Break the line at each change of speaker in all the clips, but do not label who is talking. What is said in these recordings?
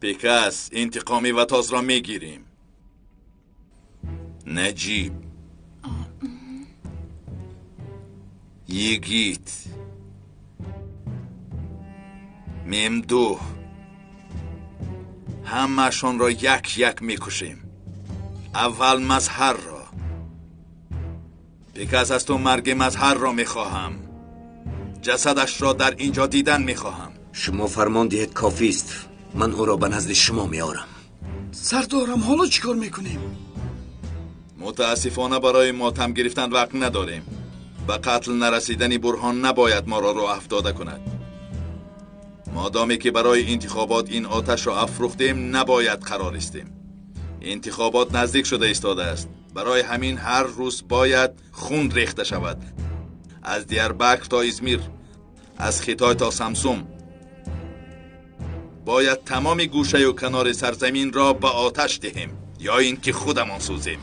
Пекас, интиқоми Ватозро мегирем. Наҷиб, Йигит, Мемдуҳ, ҳамаашонро як як мекушем. Аввал Мазҳарро. Пекас, аз ту марги Мазҳарро мехоҳам. Ҷасадашро дар инҷо дидан мехоҳам.
Шумо фармон диҳед, кофист. Ман ӯро ба назди шумо меорам.
Сардорам, ҳоло чӣ кор мекунем?
Мутаассифона барои мотам гирифтан вақт надорем. Ба қатл нарасидани Бурҳон набояд моро роҳ афтода кунад. Модоме ки барои интихобот ин оташро афрӯхтем, набояд қарор истем. Интихобот наздик шуда истодааст. Барои ҳамин ҳар рӯз бояд хун рехта шавад. Аз Диярбакр то Измир, аз Хитой то Самсум. Бояд тамоми гӯшаю канори сарзаминро ба оташ диҳем ё ин ки худамон сӯзем.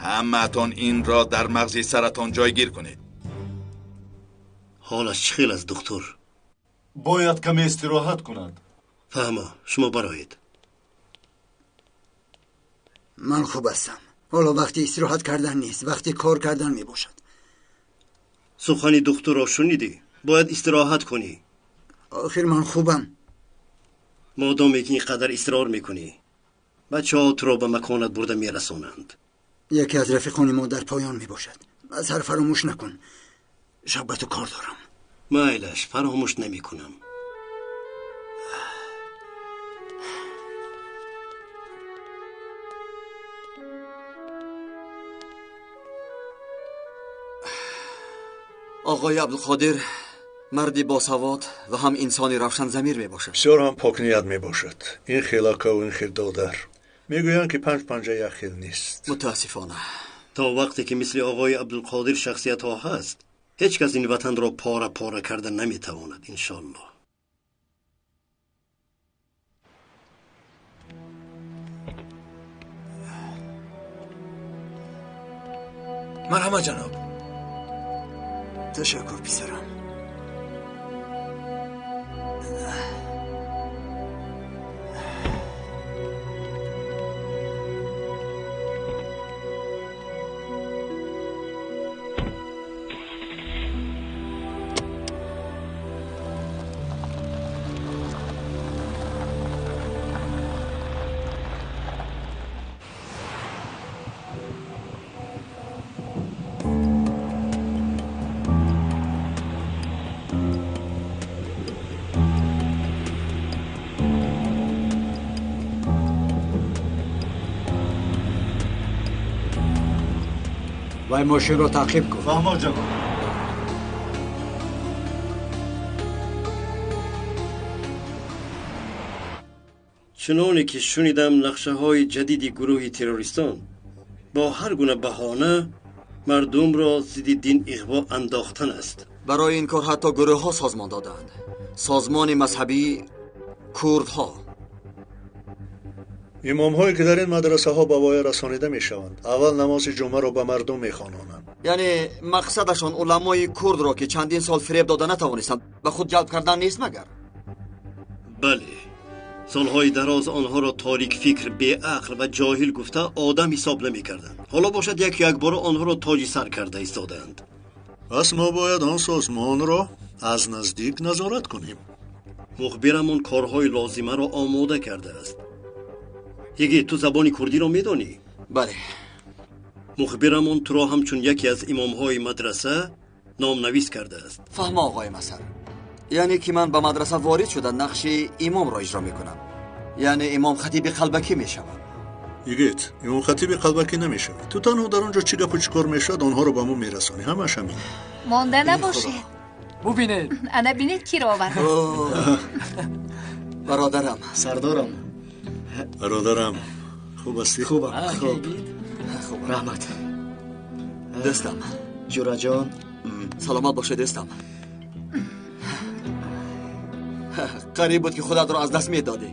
Ҳамаатон инро дар мағзи саратон ҷойгир кунед.
Ҳолаш чӣ хел аст, духтур?
Бояд каме истироҳат кунад.
Фаҳмо, шумо бароед.
Ман хуб ҳастам. Ҳоло вақти истироҳат кардан нест, вақти кор кардан мебошад.
Сухани духтурро шунидӣ? Бояд истироҳат кунӣ.
Охир ман хубам.
Модоме ки ин қадар исрор мекунӣ, бачаҳо туро ба маконат бурда мерасонанд.
Яке аз рафиқони мо дар поён мебошад. Мазҳар, фаромӯш накун, шаб ба ту кор дорам.
Майлаш, фаромӯш намекунам.
Оғои Абдулқодир марди босавод ва ҳам инсони равшанзамир мебошад.
Бисёр ҳам покният мебошад. Ин хел ака ва ин хел додар. Мегӯянд, ки панҷ панҷа як хел нест.
Мутаассифона,
то вақте ки мисли оғои Абдулқодир шахсиятҳо ҳаст, ҳеҷ кас ин ватанро пора пора карда наметавонад, иншоаллоҳ.
Марҳамат, ҷаноб.
Ташаккур, писарам.
Вай мошинро таъқиб кун.
Фаҳмо, ҷаноб.
Чуноне ки шунидам, нақшаҳои ҷадиди гурӯҳи террористон бо ҳар гуна баҳона мардумро зидди дин иғво андохтан аст.
Барои ин кор ҳатто гурӯҳҳо созмон додаанд. Созмони мазҳабии курдҳо.
Имомҳое ки дар ин мадрасаҳо ба воя расонида мешаванд, аввал намози ҷумъаро ба мардум мехононанд.
Яъне мақсадашон уламои курдро, ки чандин сол фиреб дода натавонистанд, ба худ ҷалб кардан нест магар?
Бале, солҳои дароз онҳоро торикфикр, беақл ва ҷоҳил гуфта одам ҳисоб намекарданд. Ҳоло бошад яку якбора онҳоро тоҷи сар карда истодаанд.
Пас мо бояд он созмонро аз наздик назорат кунем.
Мухбирамон корҳои лозимаро омода кардааст. Йигит, ту забони курдиро медонӣ?
Бале.
Мухбирамон туро ҳамчун яке аз имомҳои мадраса номнавис кардааст.
Фаҳмо, оғои Масар. Яъне ки ман ба мадраса ворид шуда нақши имомро иҷро мекунам. Яъне имом хатиби қалбакӣ мешавам.
Йигит, имом хатиби қалбакӣ намешавӣ. Ту танҳо дар он ҷо чӣ гапу чӣ кор мешавад, онҳоро ба мо мерасонӣ. Ҳамаш ҳамин.
Монда набошед.
Бубинед.
Ана бинед, киро овардам.
Бародарам.
Сардорам.
Бародарам, хуб ҳастӣ?
Хубам, хуб. Раҳмат.
Дӯстам.
Ҷураҷон.
Саломат бошед, дӯстам. Қариб буд, ки худатро аз даст медодӣ.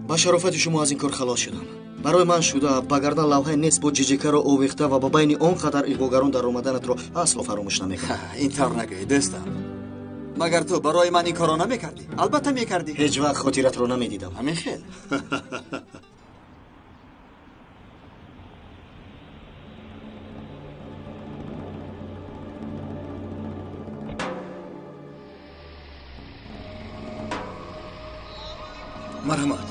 Ба шарофати шумо аз ин кор халос шудам. Барои ман шуда ба гардан лавҳаи нест бо ҷиҷикаро овехта ва ба байни он қадар иғвогарон даромаданатро асло фаромӯш намекунам.
Ин тавр нагӯй, дӯстам. Магар ту барои ман ин корро намекардӣ? Албатта мекардӣ.
Ҳеҷ вақт хотиратро намедидам.
Ҳамин хел.
Марҳамат.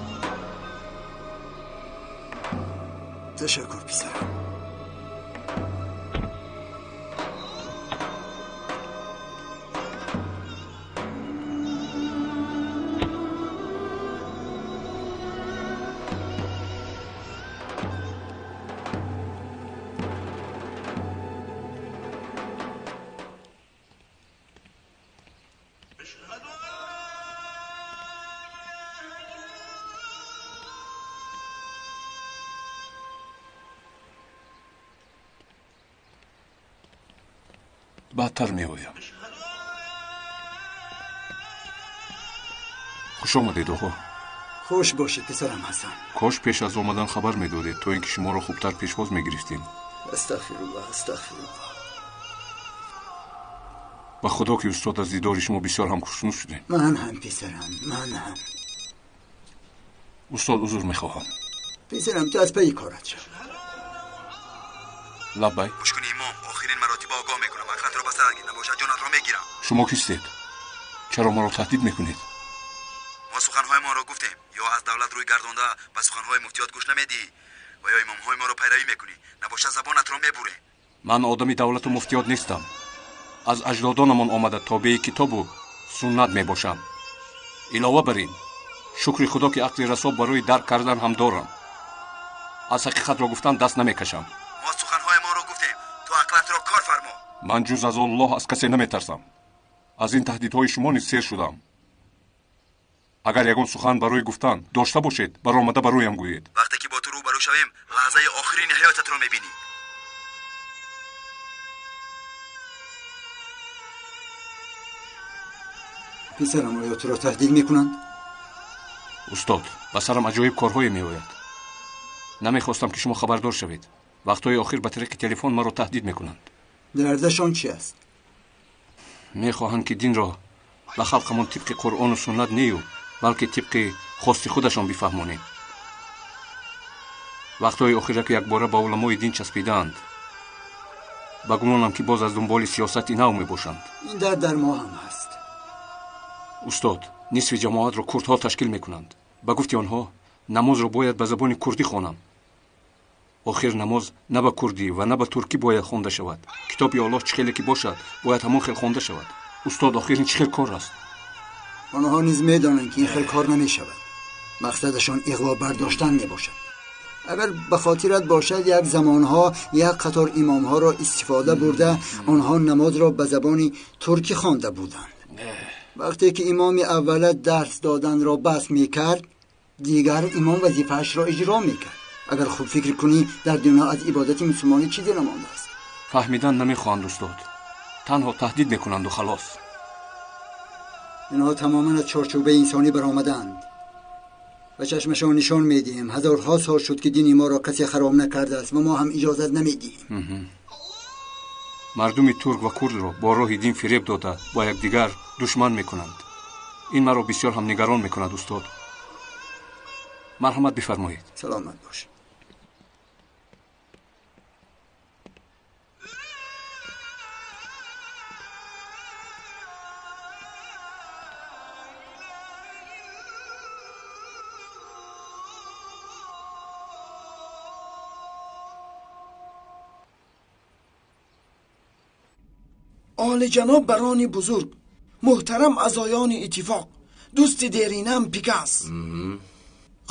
Ташаккур, писарам.
Баъдтар меоям. Хуш омадед, оғо.
Хуш бошед, писарам Ҳасан.
Кош пеш аз омадан хабар медодед, то ин ки шуморо хубтар пешвоз мегирифтем.
Астағфируллоҳ, астағфируллоҳ.
Ба худо ки устод, аз дидори шумо бисёр ҳам хушнуд шудем.
Ман ҳам, писарам, ман ҳам.
Устод, узр мехоҳам.
Писарам, ту аз пайи корат шав.
Лаббай.
Гӯш кун, имом, охирин маротиба огоҳ мекунам. Ақлатро ба сар гир, набошад ҷонатро мегирам.
Шумо кистед? Чаро маро таҳдид мекунед?
Мо суханҳои моро гуфтем. Ё аз давлат рӯй гардонда ба суханҳои муфтиёт гӯш намедиҳӣ ва ё имомҳои моро пайравӣ мекунӣ. Набошад забонатро мебурем.
Ман одами давлату муфтиёт нестам. Аз аҷдодонамон омада тобеи китобу суннат мебошам. Илова бар ин, шукри худо ки ақли расо барои дарк кардан ҳам дорам. Аз ҳақиқатро гуфтан даст намекашам.
Мо суханҳои моро гуфтем. Ту ақлатро кор фармо.
Ман ҷуз аз Аллоҳ аз касе наметарсам. Аз ин таҳдидҳои шумо низ сер шудам. Агар ягон сухан барои гуфтан дошта бошед, баромада ба рӯям гӯед.
Вақте ки бо ту рӯбарӯ шавем, лаҳзаи охирини ҳаётатро мебинӣ.
Писарам, оё туро таҳдид мекунанд?
Устод, ба сарам аҷоиб корҳое меояд. Намехостам ки шумо хабардор шавед. Вақтҳои охир ба тариқи телефон маро таҳдид мекунанд.
Дардашон чи аст?
Мехоҳанд ки динро ба халқамон тибқи Қуръону суннат нею, балки тибқи хости худашон бифаҳмонем. Вақтҳои охира ки якбора ба уламои дин часпидаанд. Ба гумонам ки боз аз дунболи сиёсати нав мебошанд.
Ин дард дар мо ҳам ҳаст.
Устод, нисфи ҷамоатро курдҳо ташкил мекунанд. Ба гуфти онҳо, намозро бояд ба забони курдӣ хонам. Охир намоз на ба курдӣ ва на ба туркӣ бояд хонда шавад. Китоби Аллоҳ чӣ хеле ки бошад, бояд ҳамон хел хонда шавад. Устод, охир ин чӣ хел кор аст?
Онҳо низ медонанд ки ин хел кор намешавад. Мақсадашон иғво бардоштан мебошад. Агар ба хотират бошад, як замонҳо як қатор имомҳоро истифода бурда, онҳо намозро ба забони туркӣ хонда буданд. Вақте ки имоми аввала дарс доданро бас мекард, дигар имом вазифаашро иҷро мекард. Агар хуб фикр кунӣ, дар дунё аз ибодати мусулмонӣ чизе намондааст.
Фаҳмидан намехоҳанд, устод. Танҳо таҳдид мекунанду халос.
Инҳо тамоман аз чорчӯбаи инсонӣ баромадаанд. Ба чашмашон нишон медиҳем. Ҳазорҳо сол шуд ки дини моро касе хароб накардааст ва мо ҳам иҷозат намедиҳем.
Мардуми турк ва курдро бо роҳи дин фиреб дода бо якдигар душман мекунанд. Ин маро бисёр ҳам нигарон мекунад, устод. Марҳамат бифармоед.
Саломат бош.
Олиҷаноб барони бузург, муҳтарам аъзоёни иттифоқ, дӯсти деринам Пикас,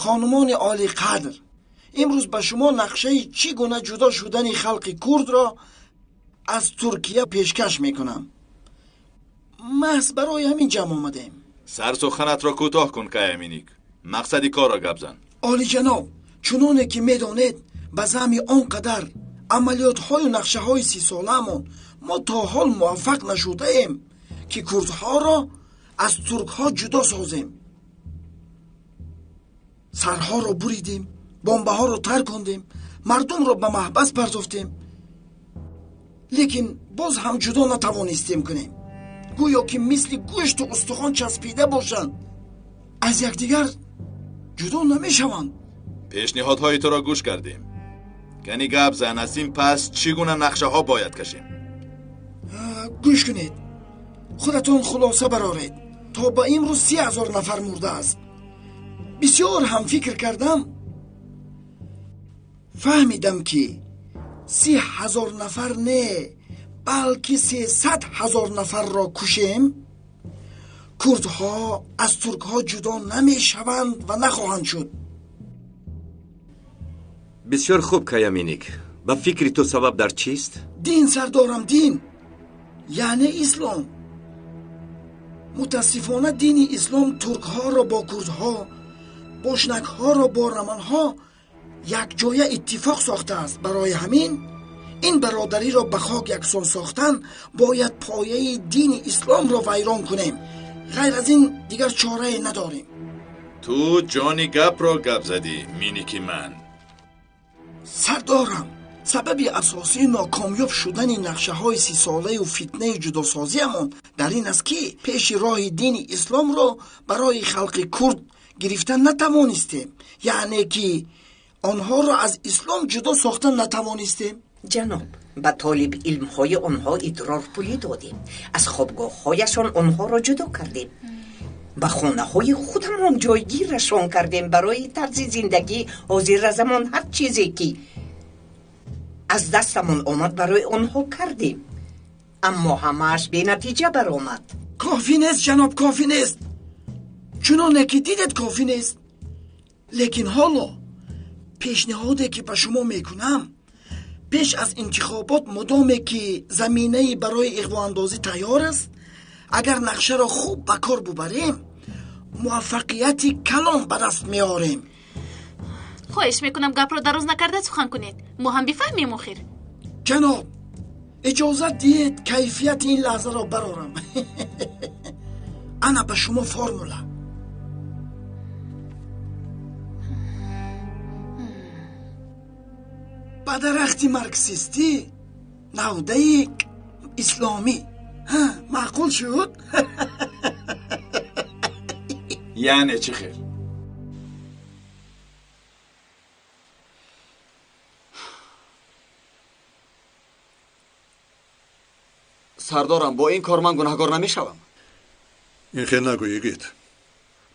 хонумони олиқадр, имрӯз ба шумо нақшаи чӣ гуна ҷудо шудани халқи курдро аз Туркия пешкаш мекунам. Маҳз барои ҳамин ҷамъ омадем.
Сарсуханатро кӯтоҳ кун, Каяминик. Мақсади корро гап зан.
Олиҷаноб, чуноне ки медонед, ба заъми он қадар амалиётҳою нақшаҳои сисолаамон мо то ҳол муваффақ нашудаем ки курдҳоро аз туркҳо ҷудо созем. Сарҳоро буридем, бомбаҳоро таркондем, мардумро ба маҳбас партофтем, лекин боз ҳам ҷудо натавонистем кунем. Гӯё ки мисли гӯшту устухон часпида бошанд, аз якдигар ҷудо намешаванд.
Пешниҳодҳои туро гӯш кардем. Кани гап зан, аз ин пас чӣ гуна нақшаҳо бояд кашем?
Гӯш кунед, худатон хулоса бароред. То ба имрӯз 30,000 нафар мурдааст. Бисёр ҳам фикр кардам, фаҳмидам ки 30,000 нафар не, балки 300,000 нафарро кушем, курдҳо аз туркҳо ҷудо намешаванд ва нахоҳанд шуд.
Бисёр хуб, Каяминик. Ба фикри ту сабаб дар чист?
Дин, сардорам, дин, яъне ислом. Мутаассифона дини ислом туркҳоро бо курдҳо, бошнакҳоро бо раманҳо якҷоя иттифоқ сохтааст. Барои ҳамин ин бародариро ба хок яксон сохтан бояд пояи дини исломро вайрон кунем. Ғайр аз ин дигар чорае надорем.
Ту ҷони гапро гап задӣ, миники ман.
Сардорам, сабаби асосии нокомёб шудани нақшаҳои 30-солаю фитнаи ҷудосозиамон дар ин аст, ки пеши роҳи дини исломро барои халқи курд гирифта натавонистем, яъне ки онҳоро аз ислом ҷудо сохта натавонистем.
Ҷаноб, ба толиби илмҳои онҳо идрорпулӣ додем, аз хобгоҳҳояшон онҳоро ҷудо кардем, ба хонаҳои худамон ҷойгирашон кардем. Барои тарзи зиндагӣ ҳозиразамон ҳар чизе ки аз дастамон омад барои онҳо кардем, аммо ҳамааш бенатиҷа баромад.
Кофӣ нест, ҷаноб, кофӣ нест. Чуноне ки дидед, кофӣ нест. Лекин ҳоло пешниҳоде ки ба шумо мекунам, пеш аз интихобот, мудоме ки заминаи барои иғвоандозӣ тайёр аст, агар нақшаро хуб ба кор бубарем, муваффақияти калон ба даст меорем.
Хоҳиш мекунам, гапро дароз накарда сухан кунед, мо ҳам бифаҳмем охир.
Ҷаноб, иҷозат диҳед кайфияти ин лаҳзаро барорам. Ана ба шумо формула. Ба дарахти марксистӣ навдаи исломӣ. Маъқул шуд?
Яъне чӣ хел?
Сардорам, бо ин кор ман гунаҳгор намешавам.
Ин хел нагӯ, йигит.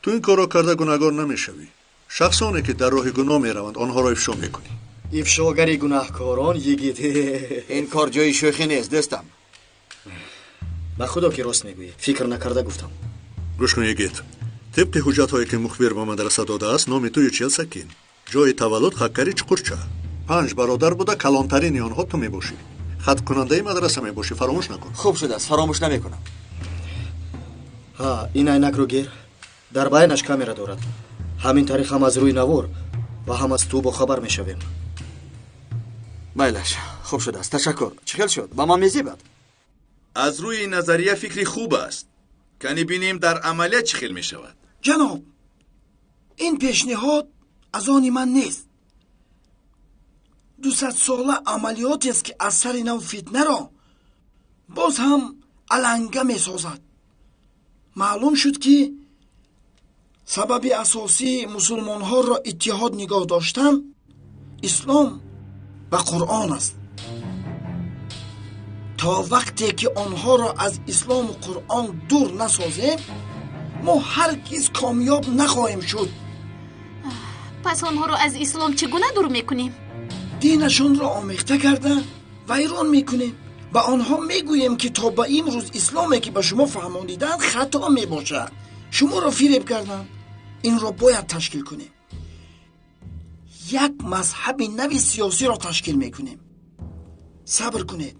Ту ин корро карда гунаҳгор намешавӣ. Шахсоне ки дар роҳи гуноҳ мераванд, онҳоро ифшо мекунӣ.
Ифшогари гунаҳкорон, йигит.
Ин кор ҷои шӯхӣ нест, дӯстам.
Ба худо ки рост мегӯӣ, фикр накарда гуфтам.
Гӯш кун, йигит. Тибқи ҳуҷҷатҳое ки мухбир ба мадраса додааст, номи ту Ючел Сакин. Ҷои таваллуд Хаккари Чуқурча. 5 бародар буда, калонтарини онҳо ту мебошӣ. Хаткунандаи мадраса мебошӣ, фаромӯш накун.
Хуб шудааст, фаромӯш намекунам.
Ҳа, ин айнакро гир. Дар байнаш камера дорад. Ҳамин тариқ ҳам аз рӯи навор ва ҳам аз ту бохабар мешавем.
Майлаш, хуб шудааст, ташаккур. Чӣ хел шуд? Ба ман мезебад?
Аз рӯи назария фикри хуб аст. Кани бинем дар амалият чӣ хел мешавад.
Ҷаноб, ин пешниҳод аз они ман нест. 200-сола амалиётест ки аз сари нав фитнаро боз ҳам аланга месозад. Маълум шуд ки сабаби асосии мусулмонҳоро иттиҳод нигоҳ доштан ислом ва Қуръон аст. То вақте ки онҳоро аз ислому Қуръон дур насозем, мо ҳаргиз комёб нахоҳем шуд.
Пас онҳоро аз ислом чӣ гуна дур мекунем?
Динашонро омехта карда вайрон мекунем. Ба онҳо мегӯем ки то ба имрӯз исломе ки ба шумо фаҳмониданд хато мебошад, шуморо фиреб карданд. Инро бояд ташкил кунем. Як мазҳаби нави сиёсиро ташкил мекунем. Сабр кунед,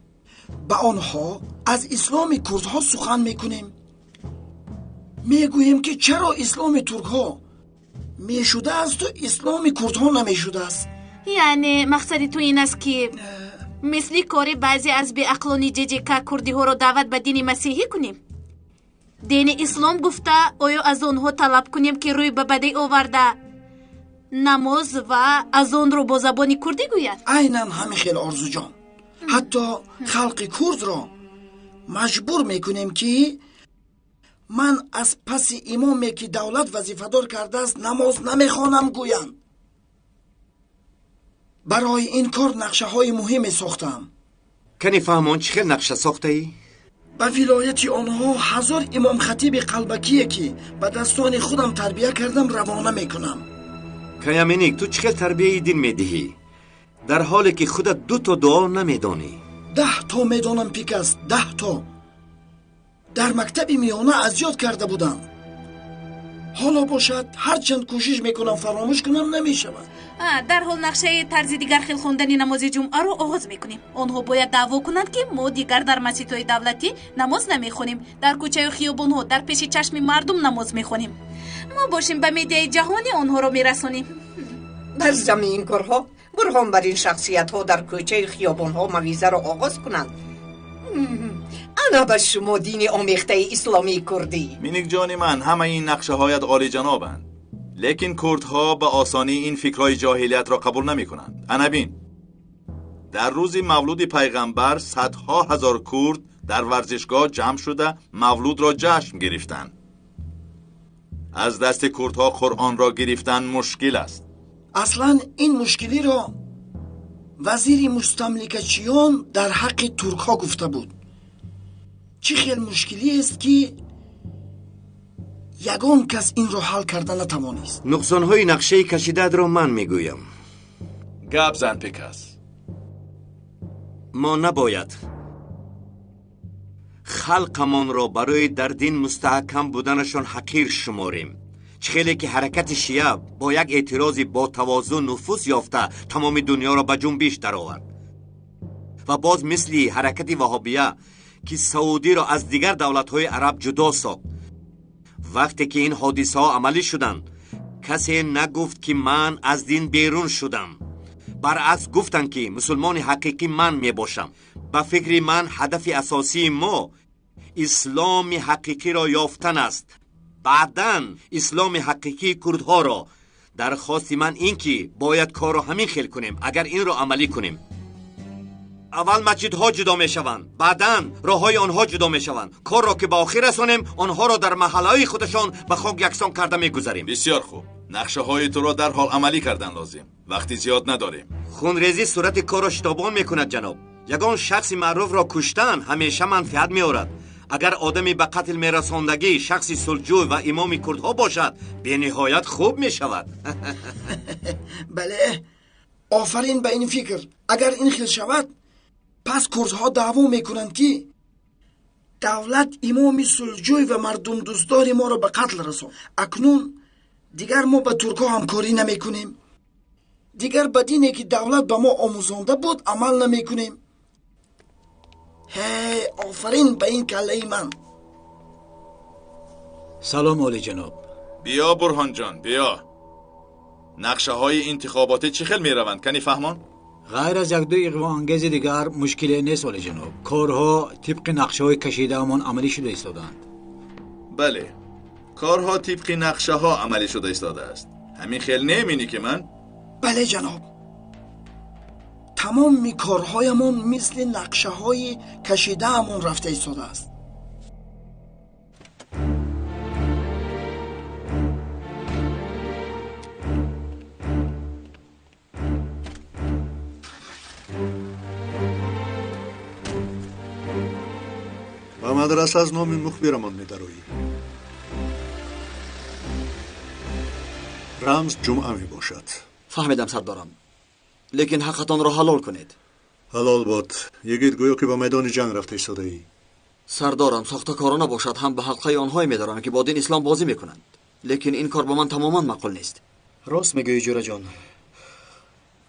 ба онҳо аз исломи курдҳо сухан мекунем. Мегӯем ки чаро исломи туркҳо мешудаасту исломи курдҳо намешудааст.
Яъне мақсади ту ин аст ки мисли кори баъзе аз беақлони ҶҶК курдиҳоро даъват ба дини масеҳӣ кунем? Дини ислом гуфта оё аз онҳо талаб кунем ки рӯй ба бадӣ оварда намоз ва азонро бо забони курдӣ гӯяд?
Айнан ҳамин хел, Орзуҷон. Ҳатто халқи курдро маҷбур мекунем ки Ман аз паси имоме ки давлат вазифадор кардааст намоз намехонам гӯянд. Барои ин кор нақшаҳои муҳиме сохтаам.
Кани фаҳмон, чӣ хел нақша сохтаӣ?
Ба вилояти онҳо 1000 имомхатиби қалбакие ки ба дастони худам тарбия кардам равона мекунам.
Каяминик, ту чӣ хел тарбияи дин медиҳӣ, дар ҳоле ки худат 2 то дуо намедонӣ?
10 то медонам, Пикас, 10 то. Дар мактаби миёна аз ёд карда будам. Ҳоло бошад ҳарчанд кӯшиш мекунам фаромӯш кунам намешавад.
Дарҳол нақшаи тарзи дигар хел хондани намози ҷумъаро оғоз мекунем. Онҳо бояд даъво кунанд, ки мо дигар дар масҷидҳои давлатӣ намоз намехонем, дар кӯчаю хиёбонҳо дар пеши чашми мардум намоз мехонем. Мо бошем ба медиаи ҷаҳонӣ онҳоро мерасонем.
Бар зами ин корҳо бурҳон бар ин шахсиятҳо дар кӯчаи хиёбонҳо мавъизаро оғоз кунанд. Ана ба шумо дини омехтаи исломии курдӣ.
Миник ҷони ман, ҳамаи ин нақшаҳоят олиҷанобанд, лекин курдҳо ба осонӣ ин фикрҳои ҷоҳилиятро қабул намекунанд. Ана бин, дар рӯзи мавлуди пайғамбар садҳо ҳазор курд дар варзишгоҳ ҷамъ шуда мавлудро ҷашн гирифтанд. Аз дасти курдҳо Қуръонро гирифтан мушкил аст.
Аслан ин мушкилиро вазири мустамликачиён дар ҳаққи туркҳо гуфта буд. Чӣ хел мушкилиест, ки ягон кас инро ҳал карда натавонист.
Нуқсонҳои нақшаи кашидаатро ман мегӯям.
Гап зан, Пикас.
Мо набояд халқамонро барои дар дин мустаҳкам буданашон ҳақир шуморем. Чӣ хеле ки ҳаракати шия бо як эътирози бо тавозун нуфуз ёфта тамоми дунёро ба ҷунбиш даровард, ва боз мисли ҳаракати ваҳобия ки саудиро аз дигар давлатҳои араб ҷудо сохт. Вақте ки ин ҳодисаҳо амалӣ шуданд, касе нагуфт ки ман аз дин берун шудам. Баръакс гуфтанд ки мусулмони ҳақиқӣ ман мебошам. Ба фикри ман ҳадафи асосии мо исломи ҳақиқиро ёфтан аст, баъдан исломи ҳақиқии курдҳоро. Дархости ман ин ки бояд корро ҳамин хел кунем. Агар инро амалӣ кунем, аввал масҷидҳо ҷудо мешаванд, баъдан роҳҳои онҳо ҷудо мешаванд. Корро ки ба охир расонем, онҳоро дар маҳаллаҳои худашон ба хок яксон карда мегузарем.
Бисёр хуб. Нақшаҳои туро дарҳол амалӣ кардан лозим. Вақти зиёд надорем.
Хунрезӣ сурати корро шитобон мекунад, ҷаноб. Ягон шахси маъруфро куштан ҳамеша манфиат меорад. Агар одами ба қатл мерасондагӣ шахси сулҳҷӯй ва имоми курдҳо бошад, бениҳоят хуб мешавад.
Бале, офарин ба ин фикр. Агар ин хел шавад, пас курдҳо даъво мекунанд, ки давлат имоми сулҳҷӯй ва мардумдӯстдори моро ба қатл расонд. Акнун дигар мо ба туркҳо ҳамкорӣ намекунем. Дигар ба дине ки давлат ба мо омӯзонда буд амал намекунем. Ҳей, офарин ба ин каллаи ман.
Салом, олиҷаноб.
Биё, Бурҳонҷон, биё. Нақшаҳои интихоботӣ чӣ хел мераванд, кани фаҳмон?
Ғайр аз як-ду иғвоангези дигар мушкиле нест, олиҷаноб. Корҳо тибқи нақшаҳои кашидаамон амалӣ шуда истодаанд.
Бале, корҳо тибқи нақшаҳо амалӣ шуда истодааст. Ҳамин хел неминӣ ки ман?
Бале, ҷаноб. Тамоми корҳоямон мисли нақшаҳои кашидаамон рафта истодааст.
Ба мадраса аз номи мухбирамон медароӣ. Рамз ҷумъа мебошад.
Фаҳмидам, сардорам, лекин ҳаққатонро ҳалол кунед.
Ҳалол бод. Йигит, гӯё ки ба майдони ҷанг рафта истодаӣ.
Сардорам, сохтакорона бошад ҳам ба ҳалқаи онҳое медорам ки бо дин ислом бозӣ мекунанд, лекин ин кор ба ман тамоман маъқул нест.
Рост мегӯӣ, ҷӯраҷон.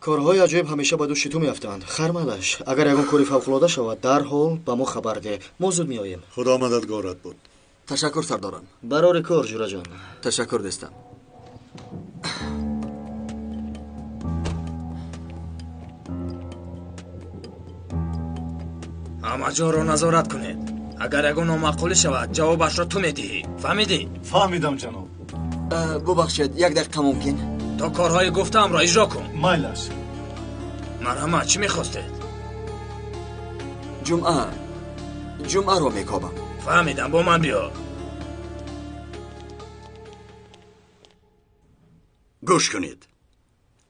Корҳои аҷоиб ҳамеша ба дӯши ту меафтанд. Хармалаш, агар ягон кори фавқулода шавад, дарҳол ба мо хабар деҳ. Мо зуд меоем.
Худо мададгорат буд.
Ташаккур, сардорам.
Барори кор, ҷӯраҷон.
Ташаккур, дӯстам.
Ҳама ҷоро назорат кунед. Агар ягон номаъқулӣ шавад, ҷавобашро ту медиҳӣ. Фаҳмидӣ?
Фаҳмидам, ҷаноб.
Бубахшед, як дақиқа мумкин?
То корҳои гуфтаамро иҷро кун.
Майлаш.
Марҳамат, чӣ мехостед?
Ҷумъаро мекобам.
Фаҳмидам, бо ман биё.
Гӯш кунед.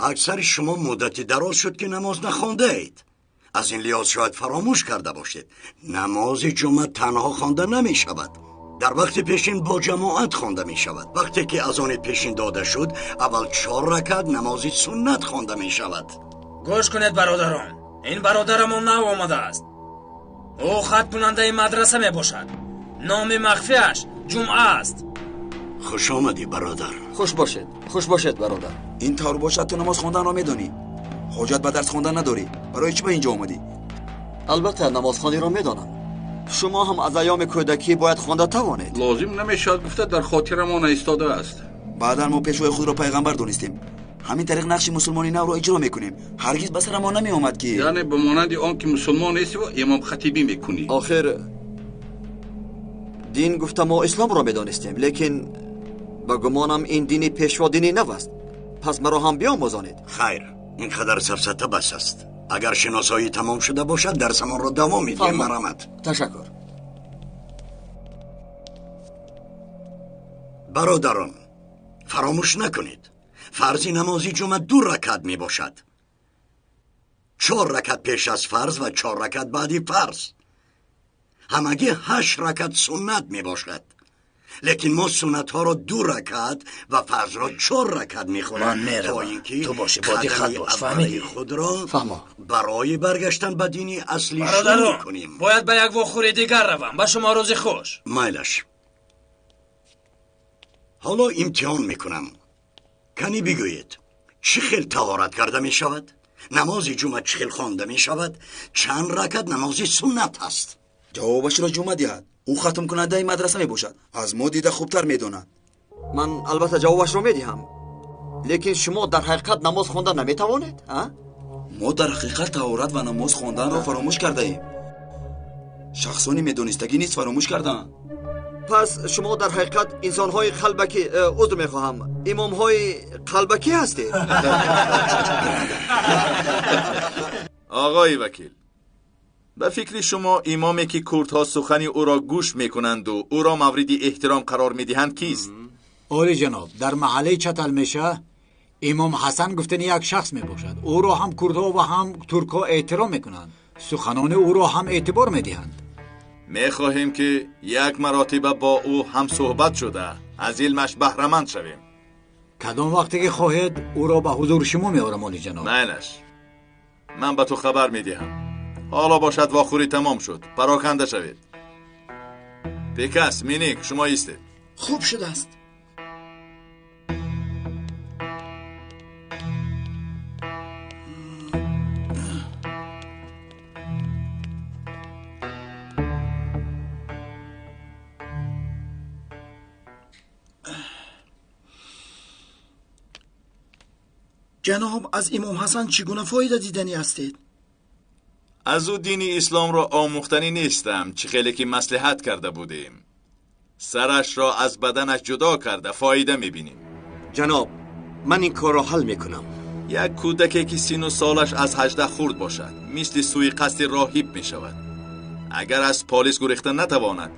Аксари шумо муддати дароз шуд, ки намоз нахондаед. Аз ин лиҳоз шояд фаромӯш карда бошед. Намози ҷумъа танҳо хонда намешавад. Дар вақти пешин бо ҷамоат хонда мешавад. Вақте ки азони пешин дода шуд, аввал 4 ракат намози суннат хонда мешавад.
Гӯш кунед, бародарон. Ин бародарамон нав омадааст. Ӯ хаткунандаи мадраса мебошад. Номи махфиаш Ҷумъа аст.
Хуш омадӣ, бародар.
Хуш бошед, хуш бошед, бародар.
Ин тавр бошад, ту намоз хонданро медонӣ. Ҳоҷат ба дарс хондан надорӣ. Барои чӣ ба инҷо омадӣ?
Албатта намозхониро медонам. Шумо ҳам аз айёми кӯдакӣ бояд хонда тавонед.
Лозим намешавад гуфта дар хотирамон истодааст.
Баъдан мо пешвои худро пайғамбар донистем. Ҳамин тариқ нақши мусулмони навро иҷро мекунем. Ҳаргиз ба сарамон намеомад ки
яъне ба монанди он ки мусулмон нестӣ ва имомхатибӣ мекунӣ.
Охир дин гуфта мо исломро медонистем, лекин ба гумонам ин дини пешво дини нав аст. Пас маро ҳам биомӯзонед.
Хайр, ин қадар сафсата бас аст. Агар шиносоӣ тамом шуда бошад, дарсамонро давом медиҳем. Марамат.
Ташаккур.
Бародарон, фаромӯш накунед, фарзи намози ҷумъа 2 ракат мебошад. 4 ракат пеш аз фарз ва 4 ракат баъди фарз. Ҳамагӣ 8 ракат суннат мебошад. Лекин мо суннатҳоро 2 ракат ва фарзро 4 ракат мехонем, то ин ки қадами аввали худро барои баргаштан ба дини аслӣ шурӯъ кунем.
Бояд ба як вохӯри дигар равам. Ба шумо рӯзи хуш.
Майлаш. Ҳоло имтиҳон мекунам. Кани бигӯед, чӣ хел таҳорат карда мешавад? Намози ҷумъа чӣ хел хонда мешавад? Чанд ракат намози суннат аст?
Ҷавобашро ҷумъа диҳад. Ӯ хатмкунандаи мадраса мебошад. Аз мо дида хубтар медонад.
Ман албатта ҷавобашро медиҳам, лекин шумо дар ҳақиқат намоз хонда наметавонед?
Мо дар ҳақиқат таҳорат ва намоз хонданро фаромӯш кардаем. Шахсони медонистагӣ низ фаромӯш кардаанд.
Пас шумо дар ҳақиқат инсонҳои қалбакӣ, узр мехоҳам, имомҳои қалбакӣ ҳастед.
Оғои вакил, ба фикри шумо имоме ки курдҳо сухани ӯро гӯш мекунанду ӯро мавриди эҳтиром қарор медиҳанд кист?
Оли ҷаноб, дар маҳаллаи Чаталмеша имом Ҳасан гуфтани як шахс мебошад. Ӯро ҳам курдҳо ва ҳам туркҳо эҳтиром мекунанд. Суханони ӯро ҳам эътибор медиҳанд.
Мехоҳем ки як маротиба бо ӯ ҳамсӯҳбат шуда аз илмаш баҳраманд шавем.
Кадом вақте ки хоҳед ӯро ба ҳузури шумо меорам, оли ҷаноб.
Майлаш, ман ба ту хабар медиҳам. Ҳоло бошад вохӯрӣ тамом шуд. Пароканда шавед. Пекас, Миник, шумо истед.
Хуб шудааст. Ҷаноб, аз имом Ҳасан чӣ гуна фоида диданӣ ҳастед?
Аз ӯ дини исломро омӯхтанӣ нестам, чӣ хеле ки маслиҳат карда будем. Сарашро аз баданаш ҷудо карда фоида мебинем.
Ҷаноб, ман ин корро ҳал мекунам.
Як кӯдаке ки сину солаш аз 18 хурд бошад, мисли сӯи қасди роҳиб мешавад. Агар аз полис гурехта натавонад,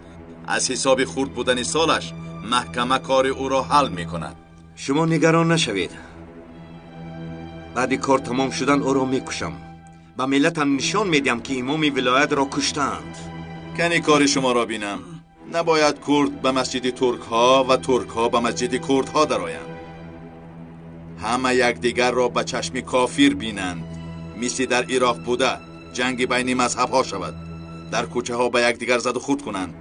аз ҳисоби хурд будани солаш маҳкама кори ӯро ҳал мекунад.
Шумо нигарон нашавед. Баъди кор тамом шудан ӯро мекушам. Ба миллатам нишон медиҳам, ки имоми вилоятро куштаанд.
Кани кори шуморо бинам. Набояд курд ба масҷиди туркҳо ва туркҳо ба масҷиди курдҳо дароянд. Ҳама якдигарро ба чашми кофир бинанд. Мисли дар Ироқ буда ҷанги байни мазҳабҳо шавад. Дар кӯчаҳо ба якдигар заду хурд кунанд.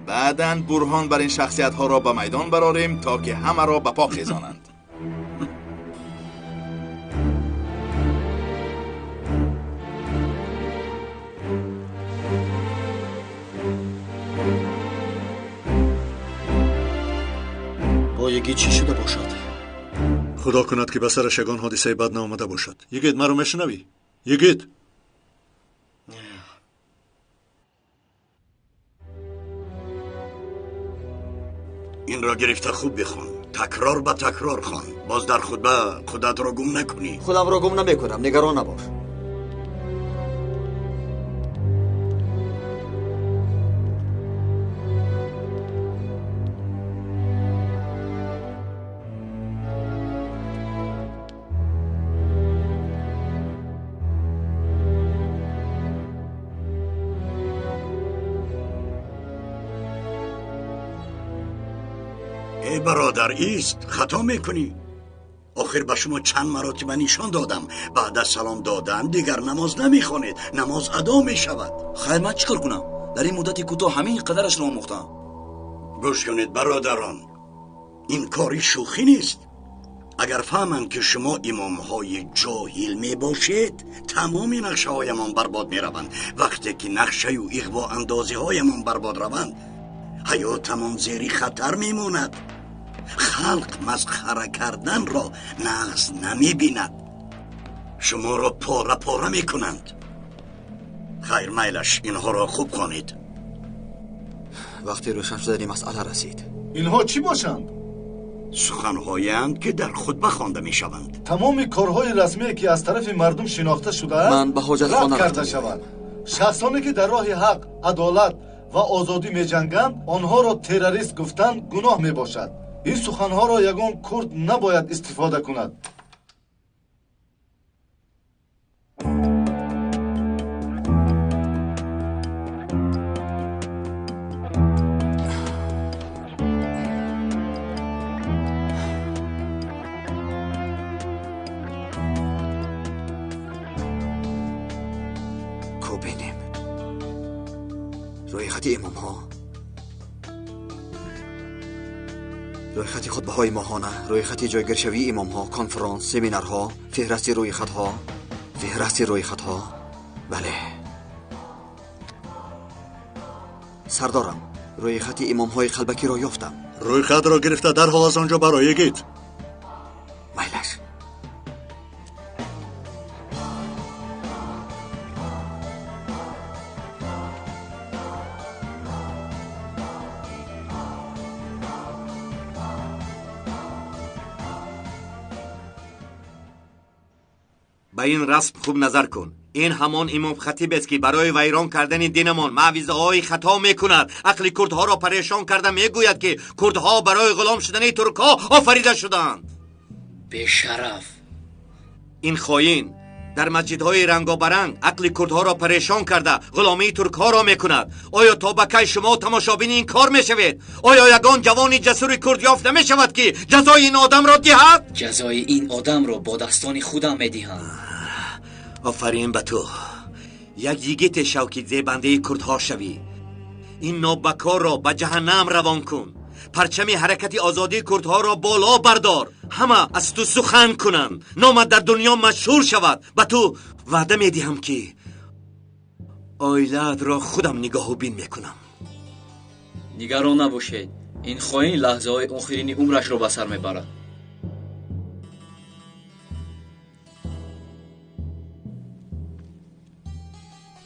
Баъдан бурҳон бар ин шахсиятҳоро ба майдон барорем, то ки ҳамаро ба по хезонанд.
Боягӣ чӣ шуда бошад?
Худо кунад, ки ба сараш ягон ҳодисаи бад наомада бошад. Йигит, маро мешунавӣ? Йигит!
Инро гирифта хуб бихон. Такрор ба такрор хон. Боз дар хутба худатро гум накунӣ.
Худамро гум намекунам, нигарон набош.
Эй бародар, ист, хато мекунӣ. Охир ба шумо чанд маротиба нишон додам. Баъд аз салом додан дигар намоз намехонед. Намоз адо мешавад.
Хайр, ман чӣ кор кунам? Дар ин муддати кӯтоҳ ҳамин қадарашро омӯхтам.
Гӯш кунед, бародарон, ин кори шӯхӣ нест. Агар фаҳманд ки шумо имомҳои ҷоҳил мебошед, тамоми нақшаҳоямон барбод мераванд. Вақте ки нақшаю иғвоандозиҳоямон барбод раванд, ҳаётамон зери хатар мемонад. Халқ масхара карданро нағз намебинад. Шуморо пора пора мекунанд. Хайр, майлаш, инҳоро хуб хонед.
Вақти рӯшан шудани масъала расид.
Инҳо чӣ бошанд?
Суханҳоянд ки дар хутба хонда мешаванд.
Тамоми корҳои расмие ки аз тарафи мардум шинохта шудаанд,
ман ба ҳоҷатхона
рад карда шаванд. Шахсоне ки дар роҳи ҳақ, адолат ва озодӣ меҷанганд, онҳоро террорист гуфтан гуноҳ мебошад. Ин суханҳоро ягон курд набояд истифода кунад.
Бинем рӯйхати имомҳо, рӯйхати хутбаҳои моҳона, рӯйхати ҷойгиршавии имомҳо, конфронс, семинарҳо, феҳрасти рӯйхатҳо, феҳрасти рӯйхатҳо. Бале, сардорам, рӯйхати имомҳои қалбакиро ёфтам.
Рӯйхатро гирифта дарҳол аз он ҷо барои гит.
Майлаш.
Ба ин расм хуб назар кун. Ин ҳамон имом хатибест ки барои вайрон кардани динамон маъвизаҳои хато мекунад. Ақли курдҳоро парешон карда мегӯяд ки курдҳо барои ғулом шудани туркҳо офарида шуданд.
Бешараф!
Ин хоин дар масҷидҳои рангобаранг ақли курдҳоро парешон карда ғуломии туркҳоро мекунад. Оё то ба кай шумо тамошобини ин кор мешавед? Оё ягон ҷавони ҷасури курд ёфт намешавад ки ҷазои ин одамро диҳад?
Ҷазои ин одамро бо дастони худам медиҳам.
Офарин ба ту. Як йигите шав ки зебандаи курдҳо шавӣ. Ин нобакорро ба ҷаҳаннам равон кун. Парчами ҳаракати озодии курдҳоро боло бардор. Ҳама аз ту сухан кунанд. Номат дар дунё машҳур шавад. Ба ту ваъда медиҳам ки оилаатро худам нигоҳубин мекунам.
Нигарон набошед. Ин хоин лаҳзаҳои охирини умрашро ба сар мебарад.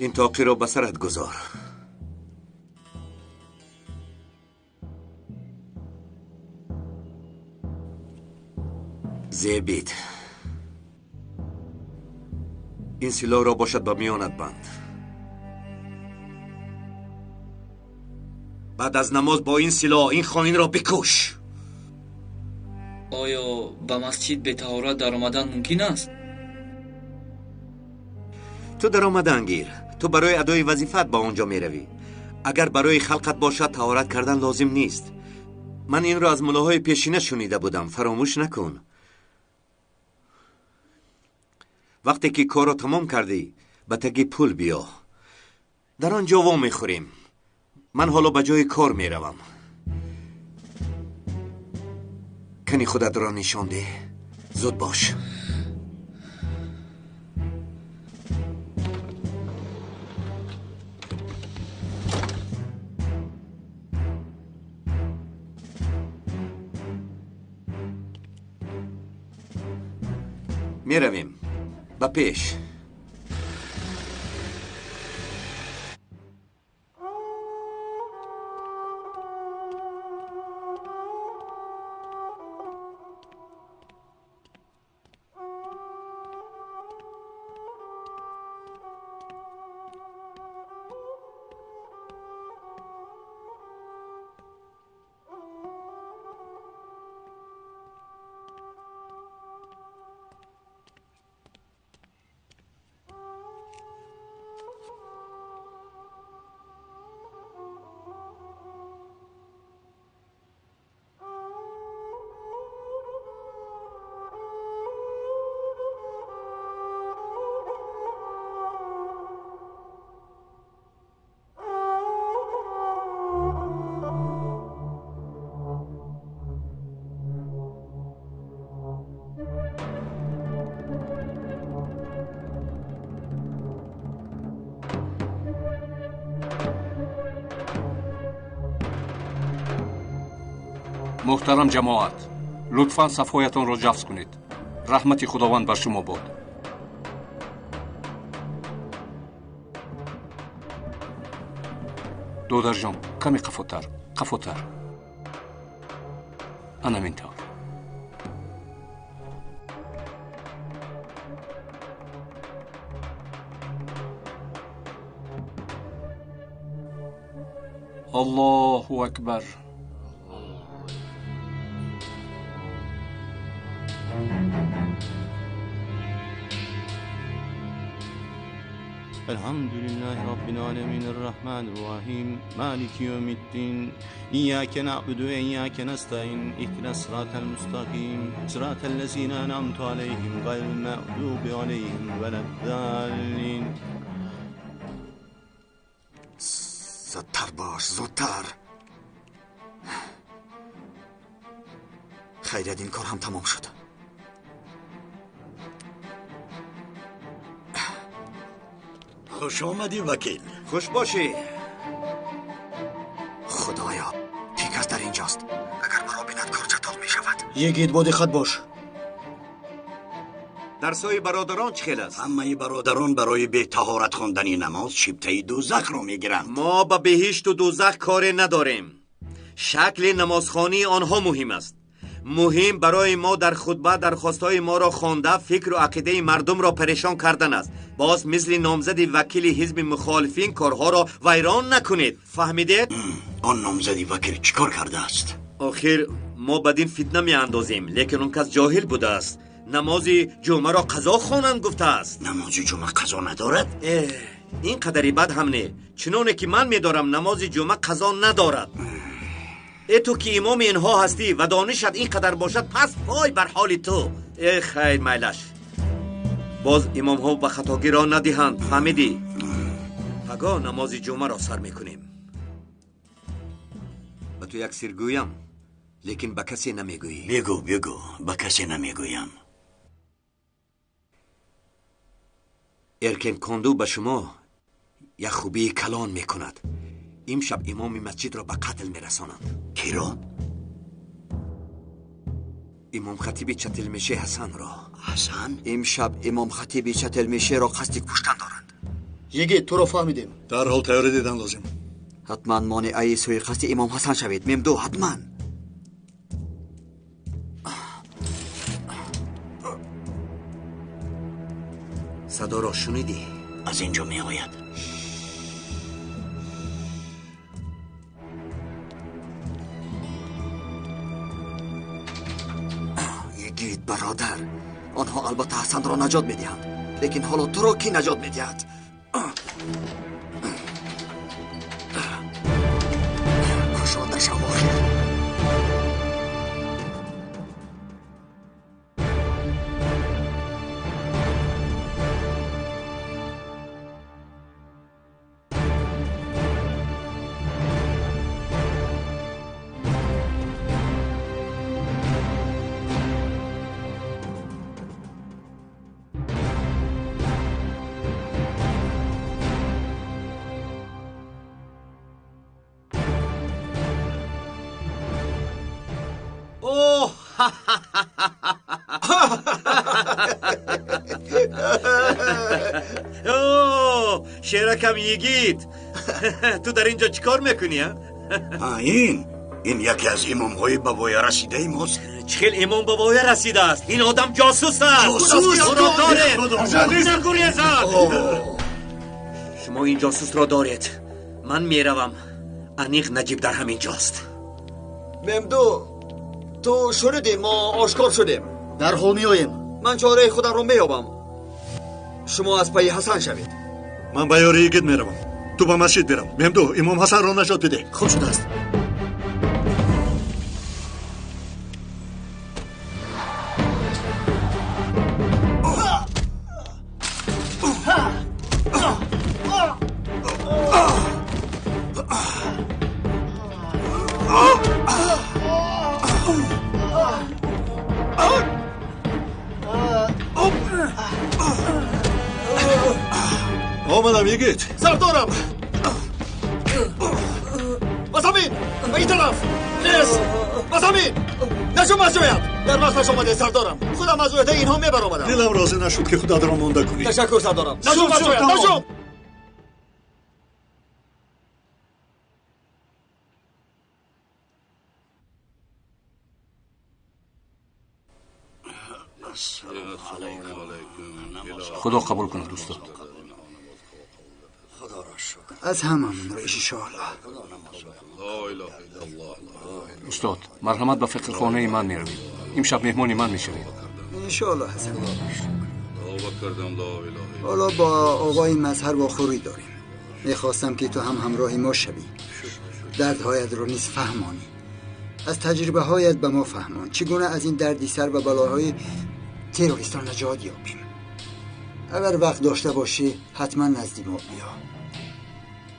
Ин тоқиро ба сарат гузор. Зебид, ин силоҳро бошад ба миёнат банд. Баъд аз намоз бо ин силоҳ ин хоинро бикуш.
Оё ба масҷид бетаҳорат даромадан мумкин аст?
Ту даромадан гир. Ту барои адои вазифаат ба он ҷо меравӣ. Агар барои халқат бошад, таҳорат кардан лозим нест. Ман инро аз муллоҳои пешина шунида будам. Фаромӯш накун. Вақте ки корро тамом кардӣ, ба таги пул биё. Дар он ҷо во мехӯрем. Ман ҳоло ба ҷои кор меравам. Кани худатро нишон деҳ. Зуд бош. Меравем ба пеш.
Муҳтарам ҷамоат, лутфан сафҳоятонро ҷафз кунед. Раҳмати Худованд бар шумо бод. Додарҷон, каме қафотар, қафотар. Ана ҳамин тавр. Аллоҳу акбар.
الحمد لله رب العالمين الرحمن الرحيم مالك يوم الدين إياك نعبد وإياك نستعين اهدنا الصراط المستقيم صراط الذين أنعمت عليهم غير المغضوب عليهم ولا الضالين.
زودتر باش، زودتر. خیریت این کار هم تمام شد.
خوش آمدی وکیل.
خوش باشی.
خدایا، پیکس در اینجاست. اگر مرا بیند کار چطور می شود؟
یگید با دقت باش.
درسای برادران چه خیل است؟
همه برادران برای به طهارت خواندن نماز شیبته دوزخ را میگیرند.
ما به بهشت و دوزخ کار نداریم. شکل نمازخوانی آنها مهم است. مهم برای ما در خطبه درخواستهای ما را خوانده فکر و عقیده مردم را پریشان کردن است. باز مثل نامزد وکیل حزب مخالفین کارها را ویران نکنید. فهمیدید؟
آن نامزد وکیل چیکار کرده است؟
آخر ما بدین فتنه می اندازیم، لیکن اون کس جاهل بوده است. نماز جمعه را قضا خوانند گفته است.
نماز جمعه قضا ندارد؟
این قدری بد هم نه. چنانه که من میدارم نماز جمعه قضا ندارد. ای تو که امام اینها هستی و دانشت اینقدر باشد، پس پای بر حال تو. ای خیر میلش. باز امام ها به خطاگی را ندهند. فهمیدی؟ پگاه نماز جمعه را سر میکنیم. به تو یک سر گویم، لیکن به کسی نمیگویی.
بگو بگو، به کسی نمیگویم.
ارکن کندو به شما یک خوبی کلان میکند. امشب امام مسجد را به قتل میرسانند.
کی را؟
امام خطیب چتلمیشه حسن را.
حسن؟
امشب امام خطیب چتلمیشه را قصد کشتن دارند.
یگید تو را فهمیدیم.
در حال تیاری دیدن لازم.
حتما مانعی سوی قصد امام حسن شوید. ممدو حتما.
صدا را شنیدی؟
از اینجا می آید.
یگید برادر، آنها البته حسن را نجات میدهند، لیکن حالا تو را کی نجات میدهد؟ کشانده شو آخر.
اوه شیرکم یگید، تو در اینجا چیکار میکنی؟
این یکی از امام های بابای رسیده ماست.
چخیل امام بابای رسیده است؟ این آدم جاسوس است.
جاسوس؟
او را دارید. شما این جاسوس را دارید، من میروم. انیق نجیب در همین جاست.
ممدو تو شنیدی ما آشکار شدیم.
در حال میآییم.
من چاره خودم را مییابم. شما از پی حسن شوید.
من به یاری یگید میروم. تو به مسجد برم. ممدو امام حسن را نجات بده.
خوب شده است.
آمدم یگید.
سردارم به زمین، به این طرف. خیز، به زمین.
Замин! Наҷум аз ҷоям! Дар вақташ омаде, сардорам. Худам аз уҳдаи инҳо мебаромадам.
Дилам розӣ нашуд, ки худатро монда кунӣ.
Ташаккур, сардорам. Наҷум аз ҷоям! Наҷум!
Худо қабул кунад, устод.
Аз ҳамамон ро иншоаллоҳ.
Устод, марҳамат, ба фақирхонаи ман меравед. Имшаб меҳмони ман мешавед.
Иншоаллоҳ, Ҳасан. ҳоло бо оғои Мазҳар вохӯрӣ дорем. Мехостам, ки ту ҳам ҳамроҳи мо шавӣ, дардҳоятро низ фаҳмонӣ, аз таҷрибаҳоят ба мо фаҳмон, чӣ гуна аз ин дарди сар ва балоҳои террористон наҷот ёбем. Агар вақт дошта бошӣ, ҳатман назди мо биё.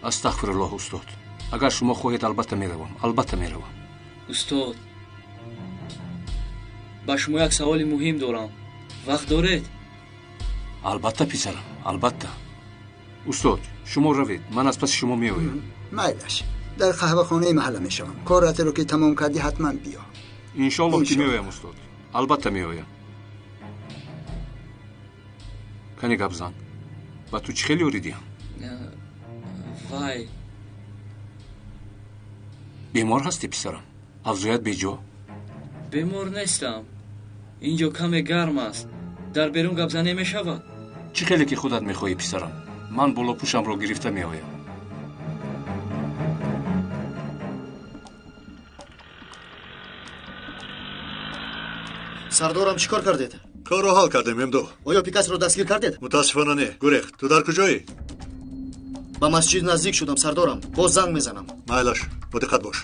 Астағфируллоҳ, устод. Агар шумо хоҳед, албатта меравам, албатта меравам.
Устод, ба шумо як саволи муҳим дорам. Вақт доред?
Албатта, писарам, албатта. Устод, шумо равед, ман аз паси шумо меоям.
Майлаш, дар қаҳвахонаи маҳалла мешавам. Коратро ки тамом кардӣ, ҳатман биё.
Иншоаллоҳ, ки меоям, устод, албатта меоям. Кане гап зан, ба ту чӣ хел ёрӣ диҳам?
Вай,
бемор ҳастӣ, писарам? Авзоят беҷо?
Бемор нестам. Инҷо каме гарм аст. Дар берун гапзанӣ мешавад?
Чӣ хеле ки худат мехоҳӣ, писарам. Ман болопӯшамро гирифта меоям.
Сардорам, чӣ кор кардед?
Корро ҳал кардем, Мемдо.
Оё Пикасро дастгир кардед?
Мутаассифона не, гурехт. Ту дар куҷоӣ?
Ба масҷид наздик шудам, сардорам. Боз занг мезанам.
Майлаш, бо диққат бош.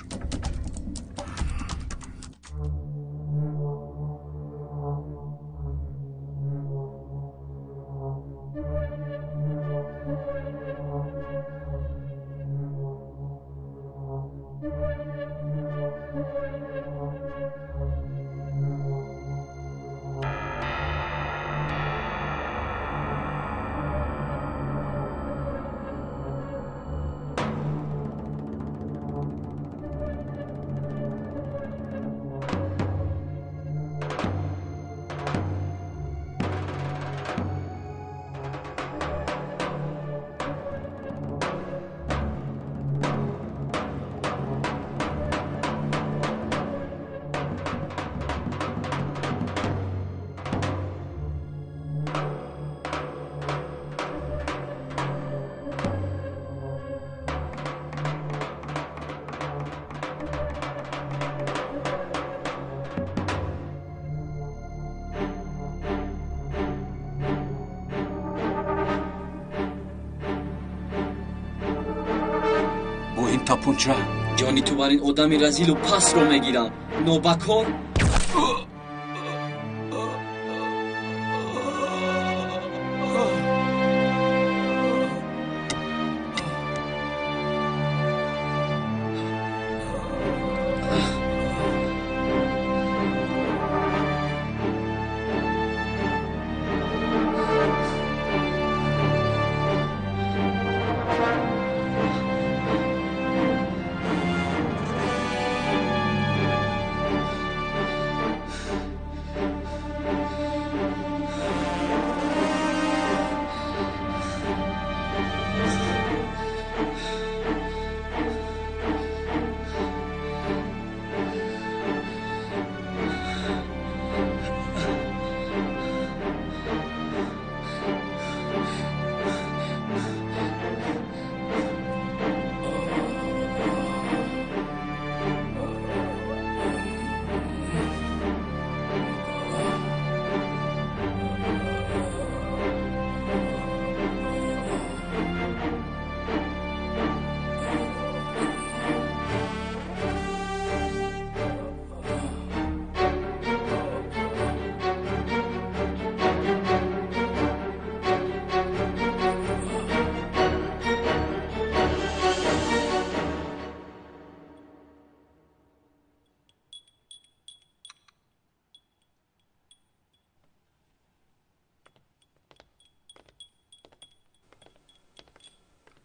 Тапунча.
Ҷони ту бар ин одами разилу пасро мегирам. Нобакор.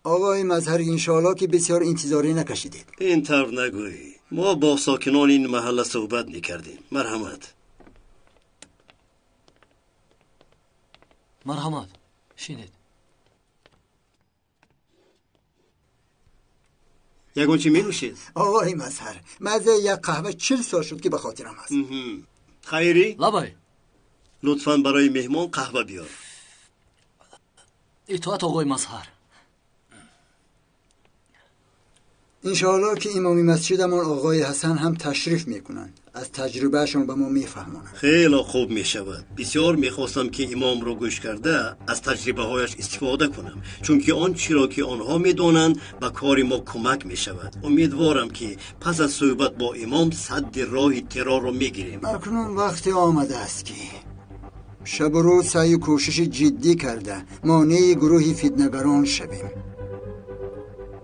آقای مظهر، انشاءالله که بسیار انتظاری نکشیدید.
این طور نگویی. Мо бо сокинони ин маҳалла суҳбат мекардем. Марҳамат.
Марҳамат, шинед.
Ягон чӣ менӯшед?
Оғои Мазҳар, маззаи як қаҳва 40 сол шуд, ки ба хотирам аст.
Хайрӣ?
Лабай.
Лутфан барои меҳмон қаҳва биёр.
Итоат, оғои Мазҳар.
Иншоаллоҳ ки имоми масҷидамон оғои Ҳасан ҳам ташриф мекунанд, аз таҷрибаашон ба мо мефаҳмонанд.
Хеле хуб мешавад. Бисёр мехостам, ки имомро гӯш карда аз таҷрибаҳояш истифода кунам, чунки он чиро ки онҳо медонанд ба кори мо кӯмак мешавад. Умедворам, ки пас аз суҳбат бо имом садди роҳи террорро мегирем.
Акнун вақте омадааст, ки шабу рӯз саъю кӯшиши ҷиддӣ карда монеи гурӯҳи фитнагарон шавем.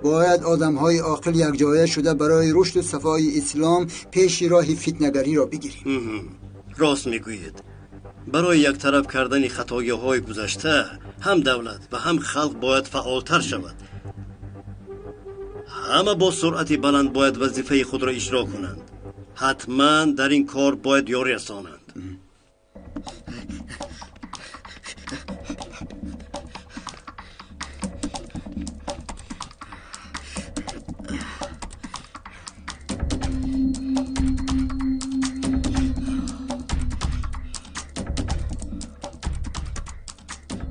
Бояд одамҳои оқил якҷоя шуда барои рушду сафои ислом пеши роҳи фитнагариро бигирем.
Рост мегӯед. Барои яктараф кардани хатогиҳои гузашта ҳам давлат ва ҳам халқ бояд фаъолтар шавад. Ҳама бо суръати баланд бояд вазифаи худро иҷро кунанд. Ҳатман дар ин кор бояд ёрӣ расонанд.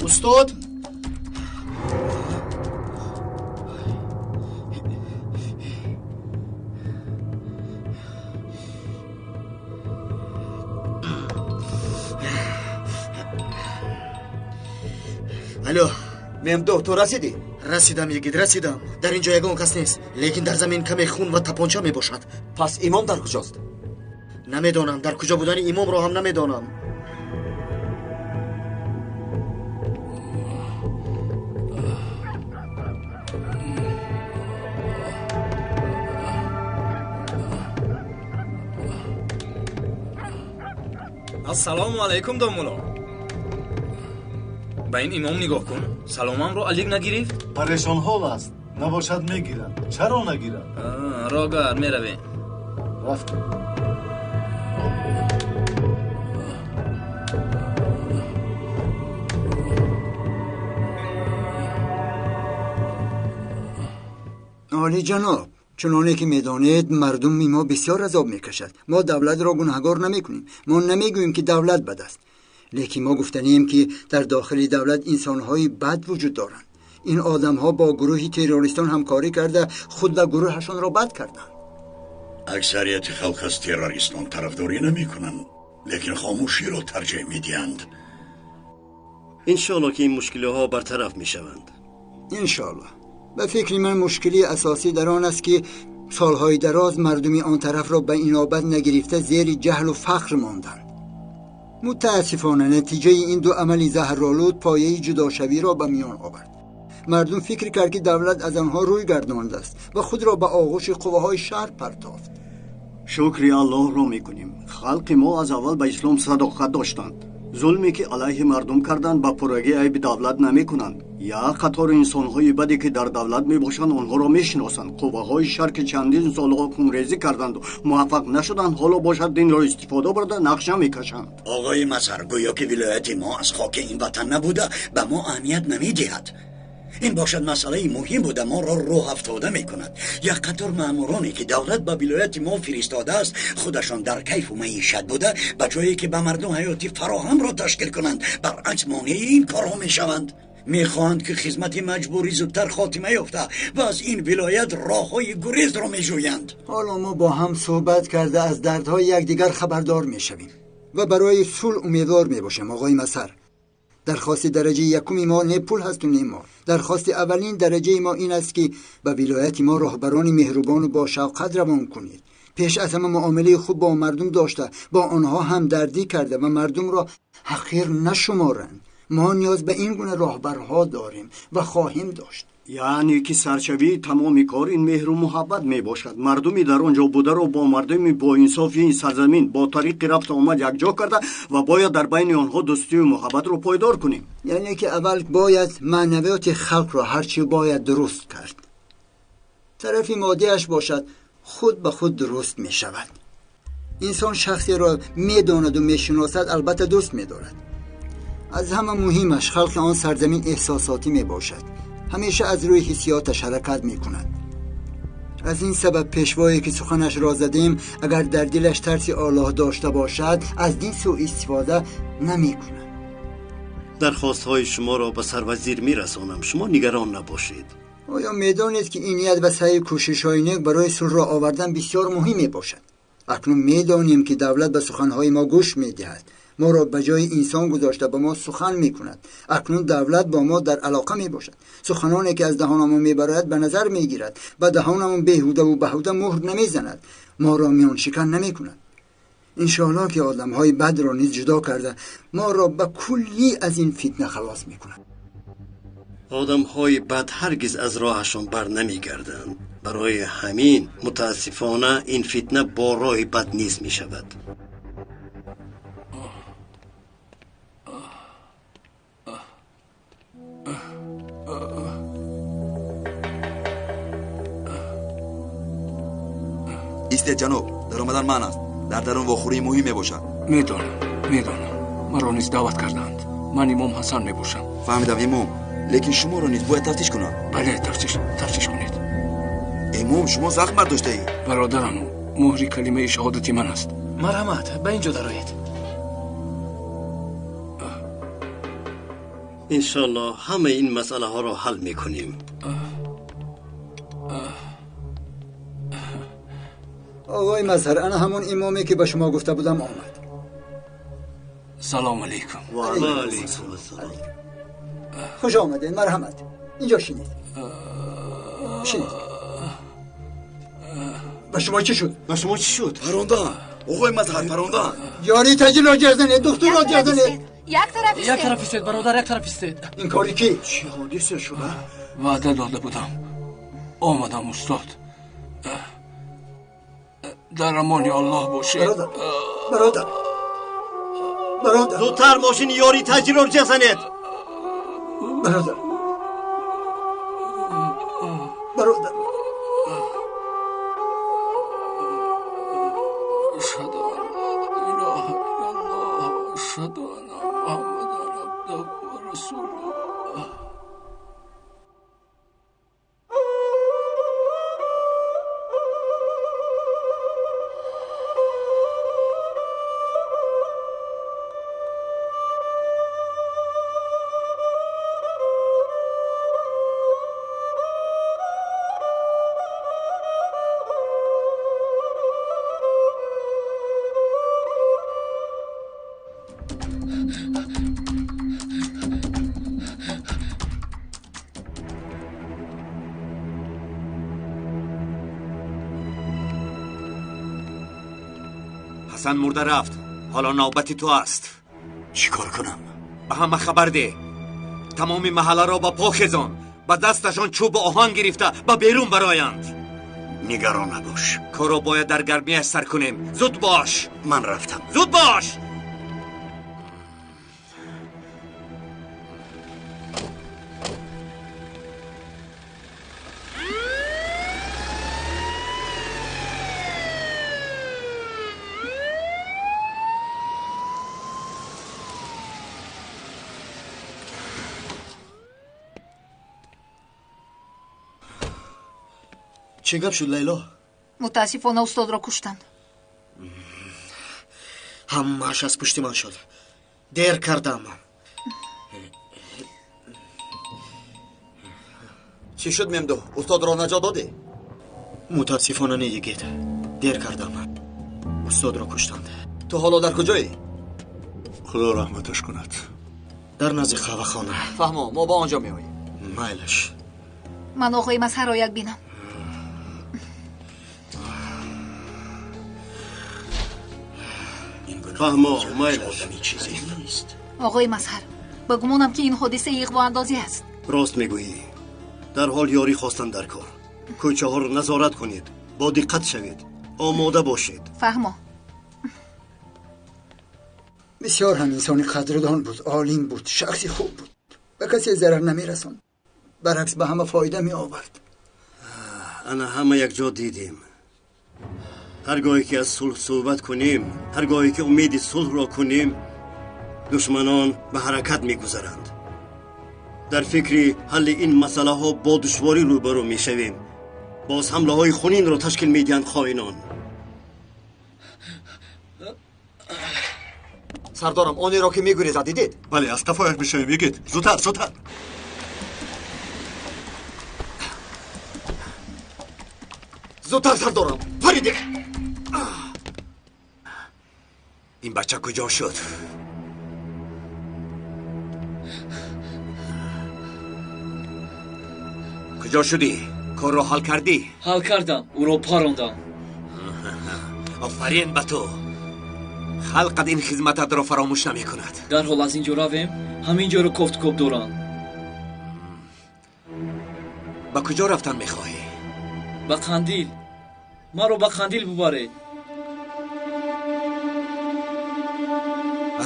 Устод, алло.
Мемдуҳ, ту расидӣ?
Расидам, йигит, расидам. Дар ин ҷо ягон кас нест, лекин дар замин каме хун ва тапонча мебошад.
Пас имом дар куҷост?
Намедонам, дар куҷо будани имомро ҳам намедонам.
Ассалому алайкум, домулло. Ба ин имом нигоҳ кун. Саломамро алик нагирифт?
Парешонҳол аст. Набошад, мегирад. Чаро нагирад?
Рогар, меравем.
Рафтем.
Олиҷаноб, чуноне ки медонед, мардуми мо бисёр азоб мекашад. Мо давлатро гунаҳгор намекунем. Мо намегӯем, ки давлат бад аст, лекин мо гуфтанием, ки дар дохили давлат инсонҳои бад вуҷуд доранд. Ин одамҳо бо гурӯҳи террористон ҳамкорӣ карда худ ва гурӯҳашонро бад карданд.
Аксарияти халқ аз террористон тарафдорӣ намекунанд, лекин хомӯширо тарҷеҳ медиҳанд.
Иншоаллоҳ, ки ин мушкилиҳо бартараф мешаванд.
Иншоаллоҳ. Ба фикри ман мушкилии асосӣ дар он аст, ки солҳои дароз мардуми он тарафро ба инобат нагирифта зери ҷаҳлу фақр монданд. Мутаассифона натиҷаи ин ду амали заҳролуд пояи ҷудошавиро ба миён овард. Мардум фикр кард, ки давлат аз онҳо рӯй гардондааст ва худро ба оғӯши қувваҳои шаҳр партофт.
Шукри Аллоҳро мекунем. Халқи мо аз аввал ба ислом садоқат доштанд. Зулме ки алайҳи мардум карданд, ба пуррагӣ айби давлат намекунанд. Як қатори инсонҳои баде ки дар давлат мебошанд, онҳоро мешиносанд. Қувваҳои шар ки чандин солҳо хунрезӣ карданду муваффақ нашуданд, ҳоло бошад динро истифода бурда нақша мекашанд.
Оғои Мазҳар, гӯё ки вилояти мо аз хоки ин ватан набуда, ба мо аҳамият намедиҳад. Ин бошад масъалаи муҳим буда моро рӯҳ афтода мекунад. Як қатор маъмуроне ки давлат ба вилояти мо фиристодааст, худашон дар кайфу маишат буда, ба ҷое ки ба мардум ҳаёти фароҳамро ташкил кунанд, баръакс монеи ин корҳо мешаванд. Мехоҳанд, ки хизмати маҷбурӣ зудтар хотима ёфта ва аз ин вилоят роҳҳои гурезро меҷӯянд.
Ҳоло мо бо ҳам суҳбат карда аз дардҳои якдигар хабардор мешавем ва барои сулҳ умедвор мебошем. Оғои Мазҳар, дархости дараҷаи якуми мо не пул ҳасту не мол. Дархости аввалин дараҷаи мо ин аст, ки ба вилояти мо роҳбарони меҳрубону бошавқат равон кунед. Пеш аз ҳама муомилаи хуб бо мардум дошта, бо онҳо ҳамдардӣ карда ва мардумро ҳақир нашуморанд. Мо ниёз ба ин гуна роҳбарҳо дорем ва хоҳем дошт.
Яъне ки сарчавии тамоми кор ин меҳру муҳаббат мебошад. Мардуми дар он ҷо бударо бо мардуми боинсофи ин сарзамин бо тариқи рафту омад якҷо карда ва бояд дар байни онҳо дӯстию муҳаббатро пойдор кунем.
Яъне ки аввал бояд маънавиёти халқро ҳарчи бояд дуруст кард. Тарафи моддиаш бошад, худ ба худ дуруст мешавад. Инсон шахсеро медонаду мешиносад, албатта дӯст медорад. Аз ҳама муҳимаш халқи он сарзамин эҳсосотӣ мебошад, ҳамеша аз рӯи ҳиссиёташ ҳаракат мекунад. Аз ин сабаб пешвое ки суханашро задем, агар дар дилаш тарси Аллоҳ дошта бошад, аз дин суистифода намекунад.
Дархостҳои шуморо ба сарвазир мерасонам, шумо нигарон набошед.
Оё медонед ки ин ният ва саъю кӯшишҳои нек барои сулҳро овардан бисёр муҳим мебошад? Акнун медонем ки давлат ба суханҳои мо гӯш медиҳад, моро ба ҷои инсон гузошта ба мо сухан мекунад. Акнун давлат бо мо дар алоқа мебошад. Суханоне ки аз даҳонамон мебарояд ба назар мегирад, ба даҳонамон беҳудаву баҳуда муҳр намезанад, моро миёншикан намекунад. Иншоаллоҳ ки одамҳои бадро низ ҷудо карда моро ба куллӣ аз ин фитна халос мекунад.
Одамҳои бад ҳаргиз аз роҳашон бар намегарданд. Барои ҳамин мутаассифона ин фитна бо роҳи бад низ мешавад.
Истед ҷаноб, даромадан манъ аст. Дар дарун вохӯрии муҳим мебошад.
Медонам, маро низ даъват карданд. Ман имом Ҳасан мебошам.
Фаҳмидам имом, лекин шуморо низ бояд тафтиш кунам.
Бале, тафтиш кунед.
Имом, шумо захм бардоштаед.
Бародарам, муҳри калимаи шаҳодати ман аст.
Марҳамат, ба ин ҷо дароед.
Иншоаллоҳ ҳамаи ин масъалаҳоро ҳал мекунем.
Оғои Мазҳар, ана ҳамон имоме ки ба шумо гуфта будам омад.
Салом алейкум.
Ва алейкум ассалом.
Хуш омадед, марҳамат. Инҷо шинед. Шинед. Ба шумо чӣ шуд?
Ба шумо чӣ шуд?
Парондан. Оғои Мазҳар, парондан.
Ёри таҷило ҷазанед, духтуро ҷазанед.
Як тараф истед.
Як тараф истед, бародар, як тараф истед.
Ин кори ки?
Чӣ ҳодиса шуда?
Ваъда дода будам. Омадам, устод. Дар амони Аллоҳ бошед.
Бародар, бародар, бародар.
Зудтар мошини ёри таҷиро ҷазанед.
Бародар, бародар.
Ашҳаду ан ла илаҳа иллаллоҳ, ашҳаду анна Муҳаммадан абдуҳу ва расулуҳ.
ҳасан мурда рафт. Ҳоло навбати ту аст.
Чӣ кор кунам?
Ба ҳама хабар деҳ. Тамоми маҳалларо ба по хезон. Ба дасташон чӯбу оҳан гирифта ба берун бароянд.
Нигарон набош.
Корро бояд дар гармиаш сар кунем. Зуд бош.
Ман рафтам.
Зуд бош.
Чӣ гап шуд, Лайло?
Мутаассифона устодро куштанд.
Ҳамааш аз пушти ман шуд. Дер кардам.
Чӣ шуд, Мемду? Устодро наҷот додӣ?
Мутаассифона не, йигит. Дер кардам. Устодро куштанд.
Ту ҳоло дар куҷоӣ?
Худо раҳматаш кунад.
Дар назди қаҳвахона.
Фаҳмо, мо ба он ҷо меоем.
Майлаш.
Ман оғои Мазҳарро як бинам.
Фаҳмо, майлаш.
Оғои Мазҳар, ба гумонам ки ин ҳодиса иғвоандозӣ аст.
Рост мегӯӣ. Дар ҳол ёрӣ хостан дар кор. Кӯчаҳоро назорат кунед, бо диққат шавед, омода бошед.
Фаҳмо.
Бисёр ҳам инсони қадрдон буд, олим буд, шахси хуб буд. Ба касе зарар намерасонд, баръакс ба ҳама фоида меовард.
Ана ҳама якҷо дидем. Ҳар гоҳе ки аз сулҳ суҳбат кунем, ҳар гоҳе ки умеди сулҳро кунем, душманон ба ҳаракат мегузаранд. Дар фикри ҳалли ин масъалаҳо бо душворӣ рӯбарӯ мешавем. Боз ҳамлаҳои хунинро ташкил медиҳанд хоинон.
Сардорам, онеро ки мегурезад дидед?
Бале, аз қафояш бишавем, йигит. Зудтар, зудтар.
Зудтар, сардорам, париде.
Ин бача куҷо шуд? Куҷо шудӣ? Корро ҳал кардӣ?
Ҳал кардам, ӯро парондам.
Офарин ба ту. Халқат ин хизмататро фаромӯш намекунад.
Дарҳол аз ин ҷо равем, ҳамин ҷоро кофткоб доранд.
Ба куҷо рафтан мехоҳӣ?
Ба Қандил. Маро ба Қандил бубаред.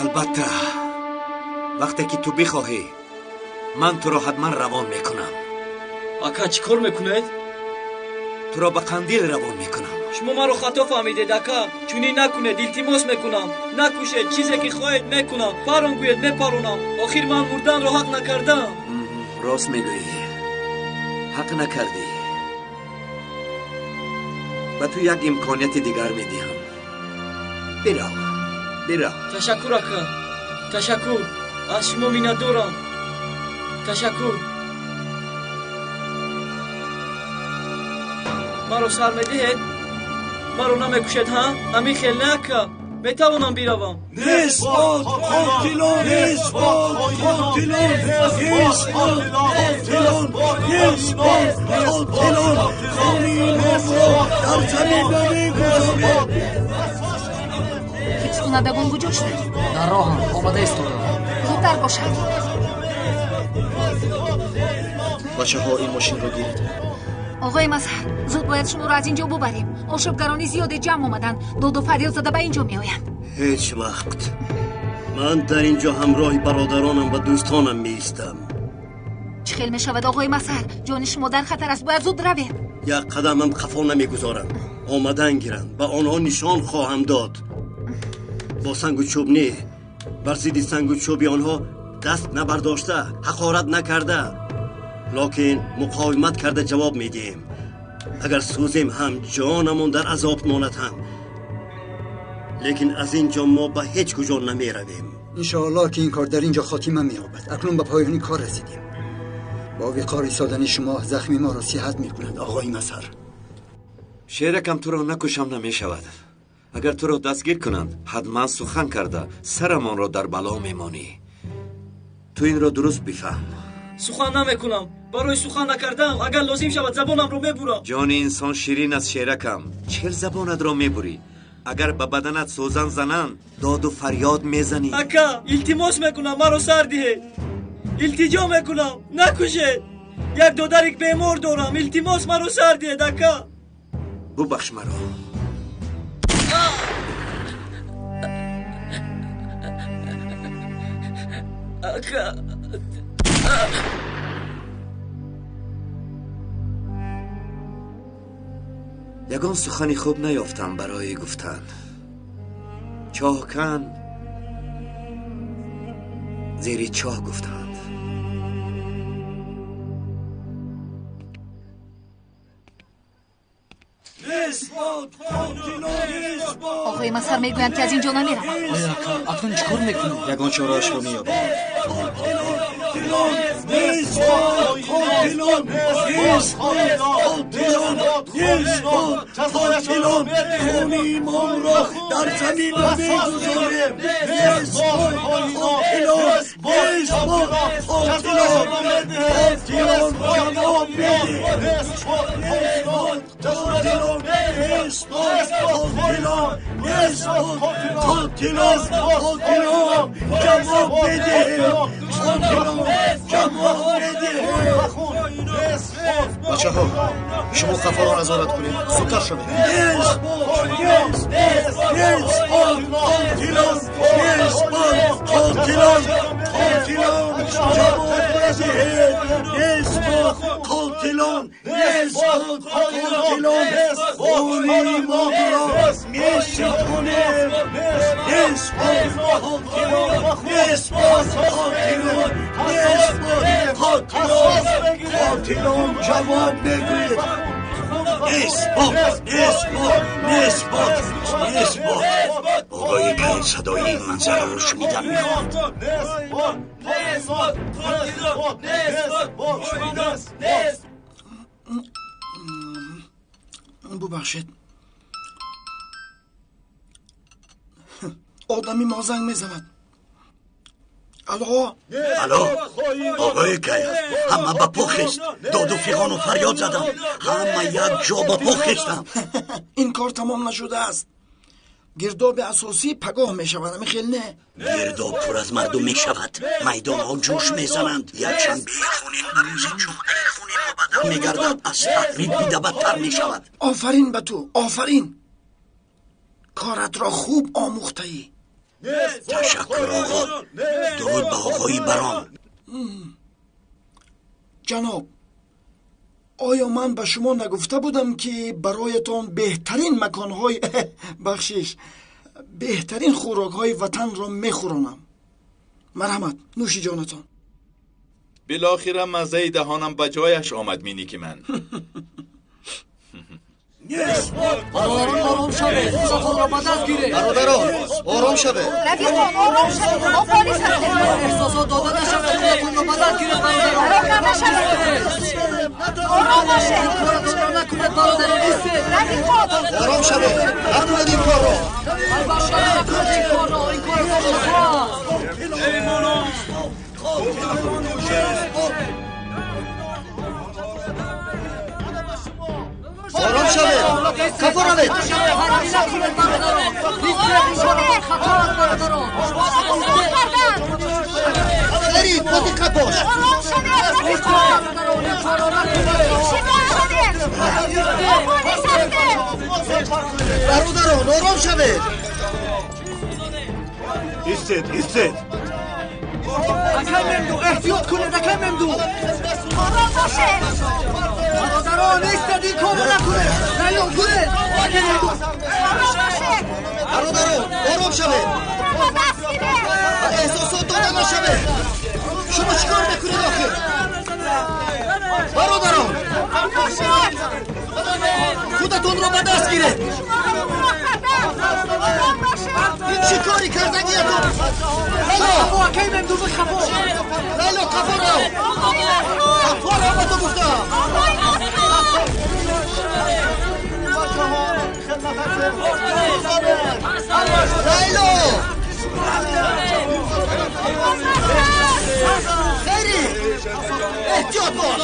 Албатта, вақте ки ту бихоҳӣ, ман туро ҳатман равон мекунам.
Ака, чӣ кор мекунед?
Туро ба Қандил равон мекунам.
Шумо маро хато фаҳмидед, ака. Чунин накунед, илтимос мекунам. Накушед, чизе ки хоҳед мекунам. Парон гӯед, мепаронам. Охир ман мурданро ҳақ накардам.
Рост мегӯӣ, ҳақ накардӣ. Ба ту як имконияти дигар медиҳам. Бирав, бирав.
Ташаккур, ака, ташаккур. Аз шумо миннатдорам. Ташаккур. Маро сар медиҳед? Маро намекушед, ҳа? Ҳамин хел не, ака? Метавонам биравам.
Нест бод қотилон, нест бод қотилон, нест бод қотилон, нест бод қотилон. Хони имомро дар замин намегузорем.
Ҳифзкунандагон куҷо шуданд?
Дар роҳам, омада истодаам.
Зудтар бошад.
Бачаҳо, ин мошинро гиред.
Оғои Мазҳар, зуд бояд шуморо аз ин ҷо бубарем. Ошӯбгарони зиёде ҷамъ омаданд. Доду фарёд зада ба ин ҷо меоянд.
Ҳеҷ вақт. Ман дар ин ҷо ҳамроҳи бародаронам ва дӯстонам меистам.
Чӣ хел мешавад, оғои Мазҳар? Ҷони шумо дар хатар аст, бояд зуд равем.
Як қадамам қафо намегузорам. Омадан гиранд, ба онҳо нишон хоҳам дод. Бо сангу чӯб не, бар зидди сангу чӯби онҳо даст набардошта, ҳақорат накарда, локин муқовимат карда ҷавоб медиҳем. Агар сӯзем ҳам, ҷонамон дар азоб монад ҳам, лекин аз ин ҷо мо ба ҳеҷ куҷо намеравем.
Иншоаллоҳ ки ин кор дар ин ҷо хотима меёбад. Акнун ба поёни кор расидем. Бо виқор истодани шумо захми моро сиҳат мекунад, оғои Мазҳар.
Шеракам, туро накушам намешавад. Агар туро дастгир кунанд, ҳатман сухан карда сарамонро дар бало мемонӣ. Ту инро дуруст бифаҳм.
Сухан намекунам. Барои сухан накардан, агар лозим шавад, забонамро мебурам.
Ҷони инсон ширин аст, шеракам. Чел забонатро мебурӣ? Агар ба баданат сӯзан зананд, доду фарёд мезанӣ.
Ака, илтимос мекунам, маро сар диҳед. Илтиҷо мекунам, накушед. Як додари бемор дорам, илтимос, маро сар диҳед, ака.
Бубахш маро.
Ака.
Ягон сухани хуб наёфтам барои гуфтан. Чоҳкан зери чоҳ гуфтанд.
Оғои Мазҳар мегӯянд ки аз ин ҷо намеравам.
Ака, акнун чӣ кор мекунӣ?
Ягон чораашро меёбам.
Нест бод қотилон, нест бод қотилон, нест бод қотилон. Хони имомро дар замин намегузорем. Нест бод қотилон, нест бод қотилон. Қотилон ҷавоб медиҳед. Нест бод қотилон, нест бод қотилон, нест бод қотилон. Қотилон ҷавоб медиҳед. Қотилон ҷавоб медиҳед.
Бачаҳо, шумо қафоро назорат кунед, зудтар шавед.
Нест бод, нест бод қотилон, нест бод қотилон. Қотилон ҷавоб медиҳед. Нест бод қотилон, Нест қотилон, хони моро меситонем. Нест қотилон, нест қотилон, нест қотилон. Қотилон ҷавоб мегӯяд.
Нест бод, нест бод, нест бод, нест бод. Оғои Кай садои ин манзараро шунидан мехоҳад.
Бубахшед, одами мо занг мезанад. Алло,
алло, оғои Кай, ҳама ба по хест. Доду фиғону фарёд задам, ҳама як ҷо ба по хестам.
Ин кор тамом нашудааст. Гирдоби асосӣ пагоҳ мешавад, ами хел не?
Гирдоб пур аз мардум мешавад, майдонҳо ҷӯш мезананд. Якшанбеи хунин ба рӯзи ҷумъаи хунин мубаддал мегардад, аз таҳриб дида бадтар мешавад.
Офарин ба ту, офарин! Коратро хуб омӯхтаӣ.
Ташаккур, оғо. Дуруд ба оғои Барон.
Ҷаноб, оё ман ба шумо нагуфта будам, ки бароятон беҳтарин маконҳои, бахшиш, беҳтарин хӯрокҳои ватанро мехӯронам? Марҳамат, нӯши ҷонатон.
Билохира маззаи даҳонам ба ҷояш омад, миники ман.
Бародарон, ором шавед, худатонро ба даст гиред.
Бародарон, ором шавед.
Рафиқон, ором шавед, мо полис ҳастем.
Эҳсосот дода нашавед, худатонро ба даст гиред, бародарон.
Пароканда шавед, ором бошед.
Коратонро накунед, бародарон, истед.
Рафиқон,
ором шавед, накунед ин корро.
Ай, бародарон, накунед ин корро, ин коратон хато аст.
Ором шавед, қафо равед. Фарид, бо диққат бош.
Ором шавед, рафиқон. Шикор шавед, мо полис ҳастем.
Бародарон, ором шавед.
Истед, истед.
Акай Мемду, эҳтиёт кунед, акай Мемду.
Ором бошед.
Бародарон, истед, ин корро накунед. Лайло, гурез. Акай Мемду.
Ором бошед.
Бародарон, ором шавед.
Ба даст гиред.
Ба эҳсосот дода нашавед. Шумо чӣ кор мекунед охир? Бародарон,
бошед.
Худатонро ба даст гиред.
Шуморо гумроҳ кардам. Ором бошед.
Ин чӣ кори кардагиятон? Лайло,
акай Мемду, бихафо.
Лайло, қафо рав. Қафо рав, ба ту гуфтам.
Оғои Мазҳар.
Лайло, хайри, эҳтиёт бош.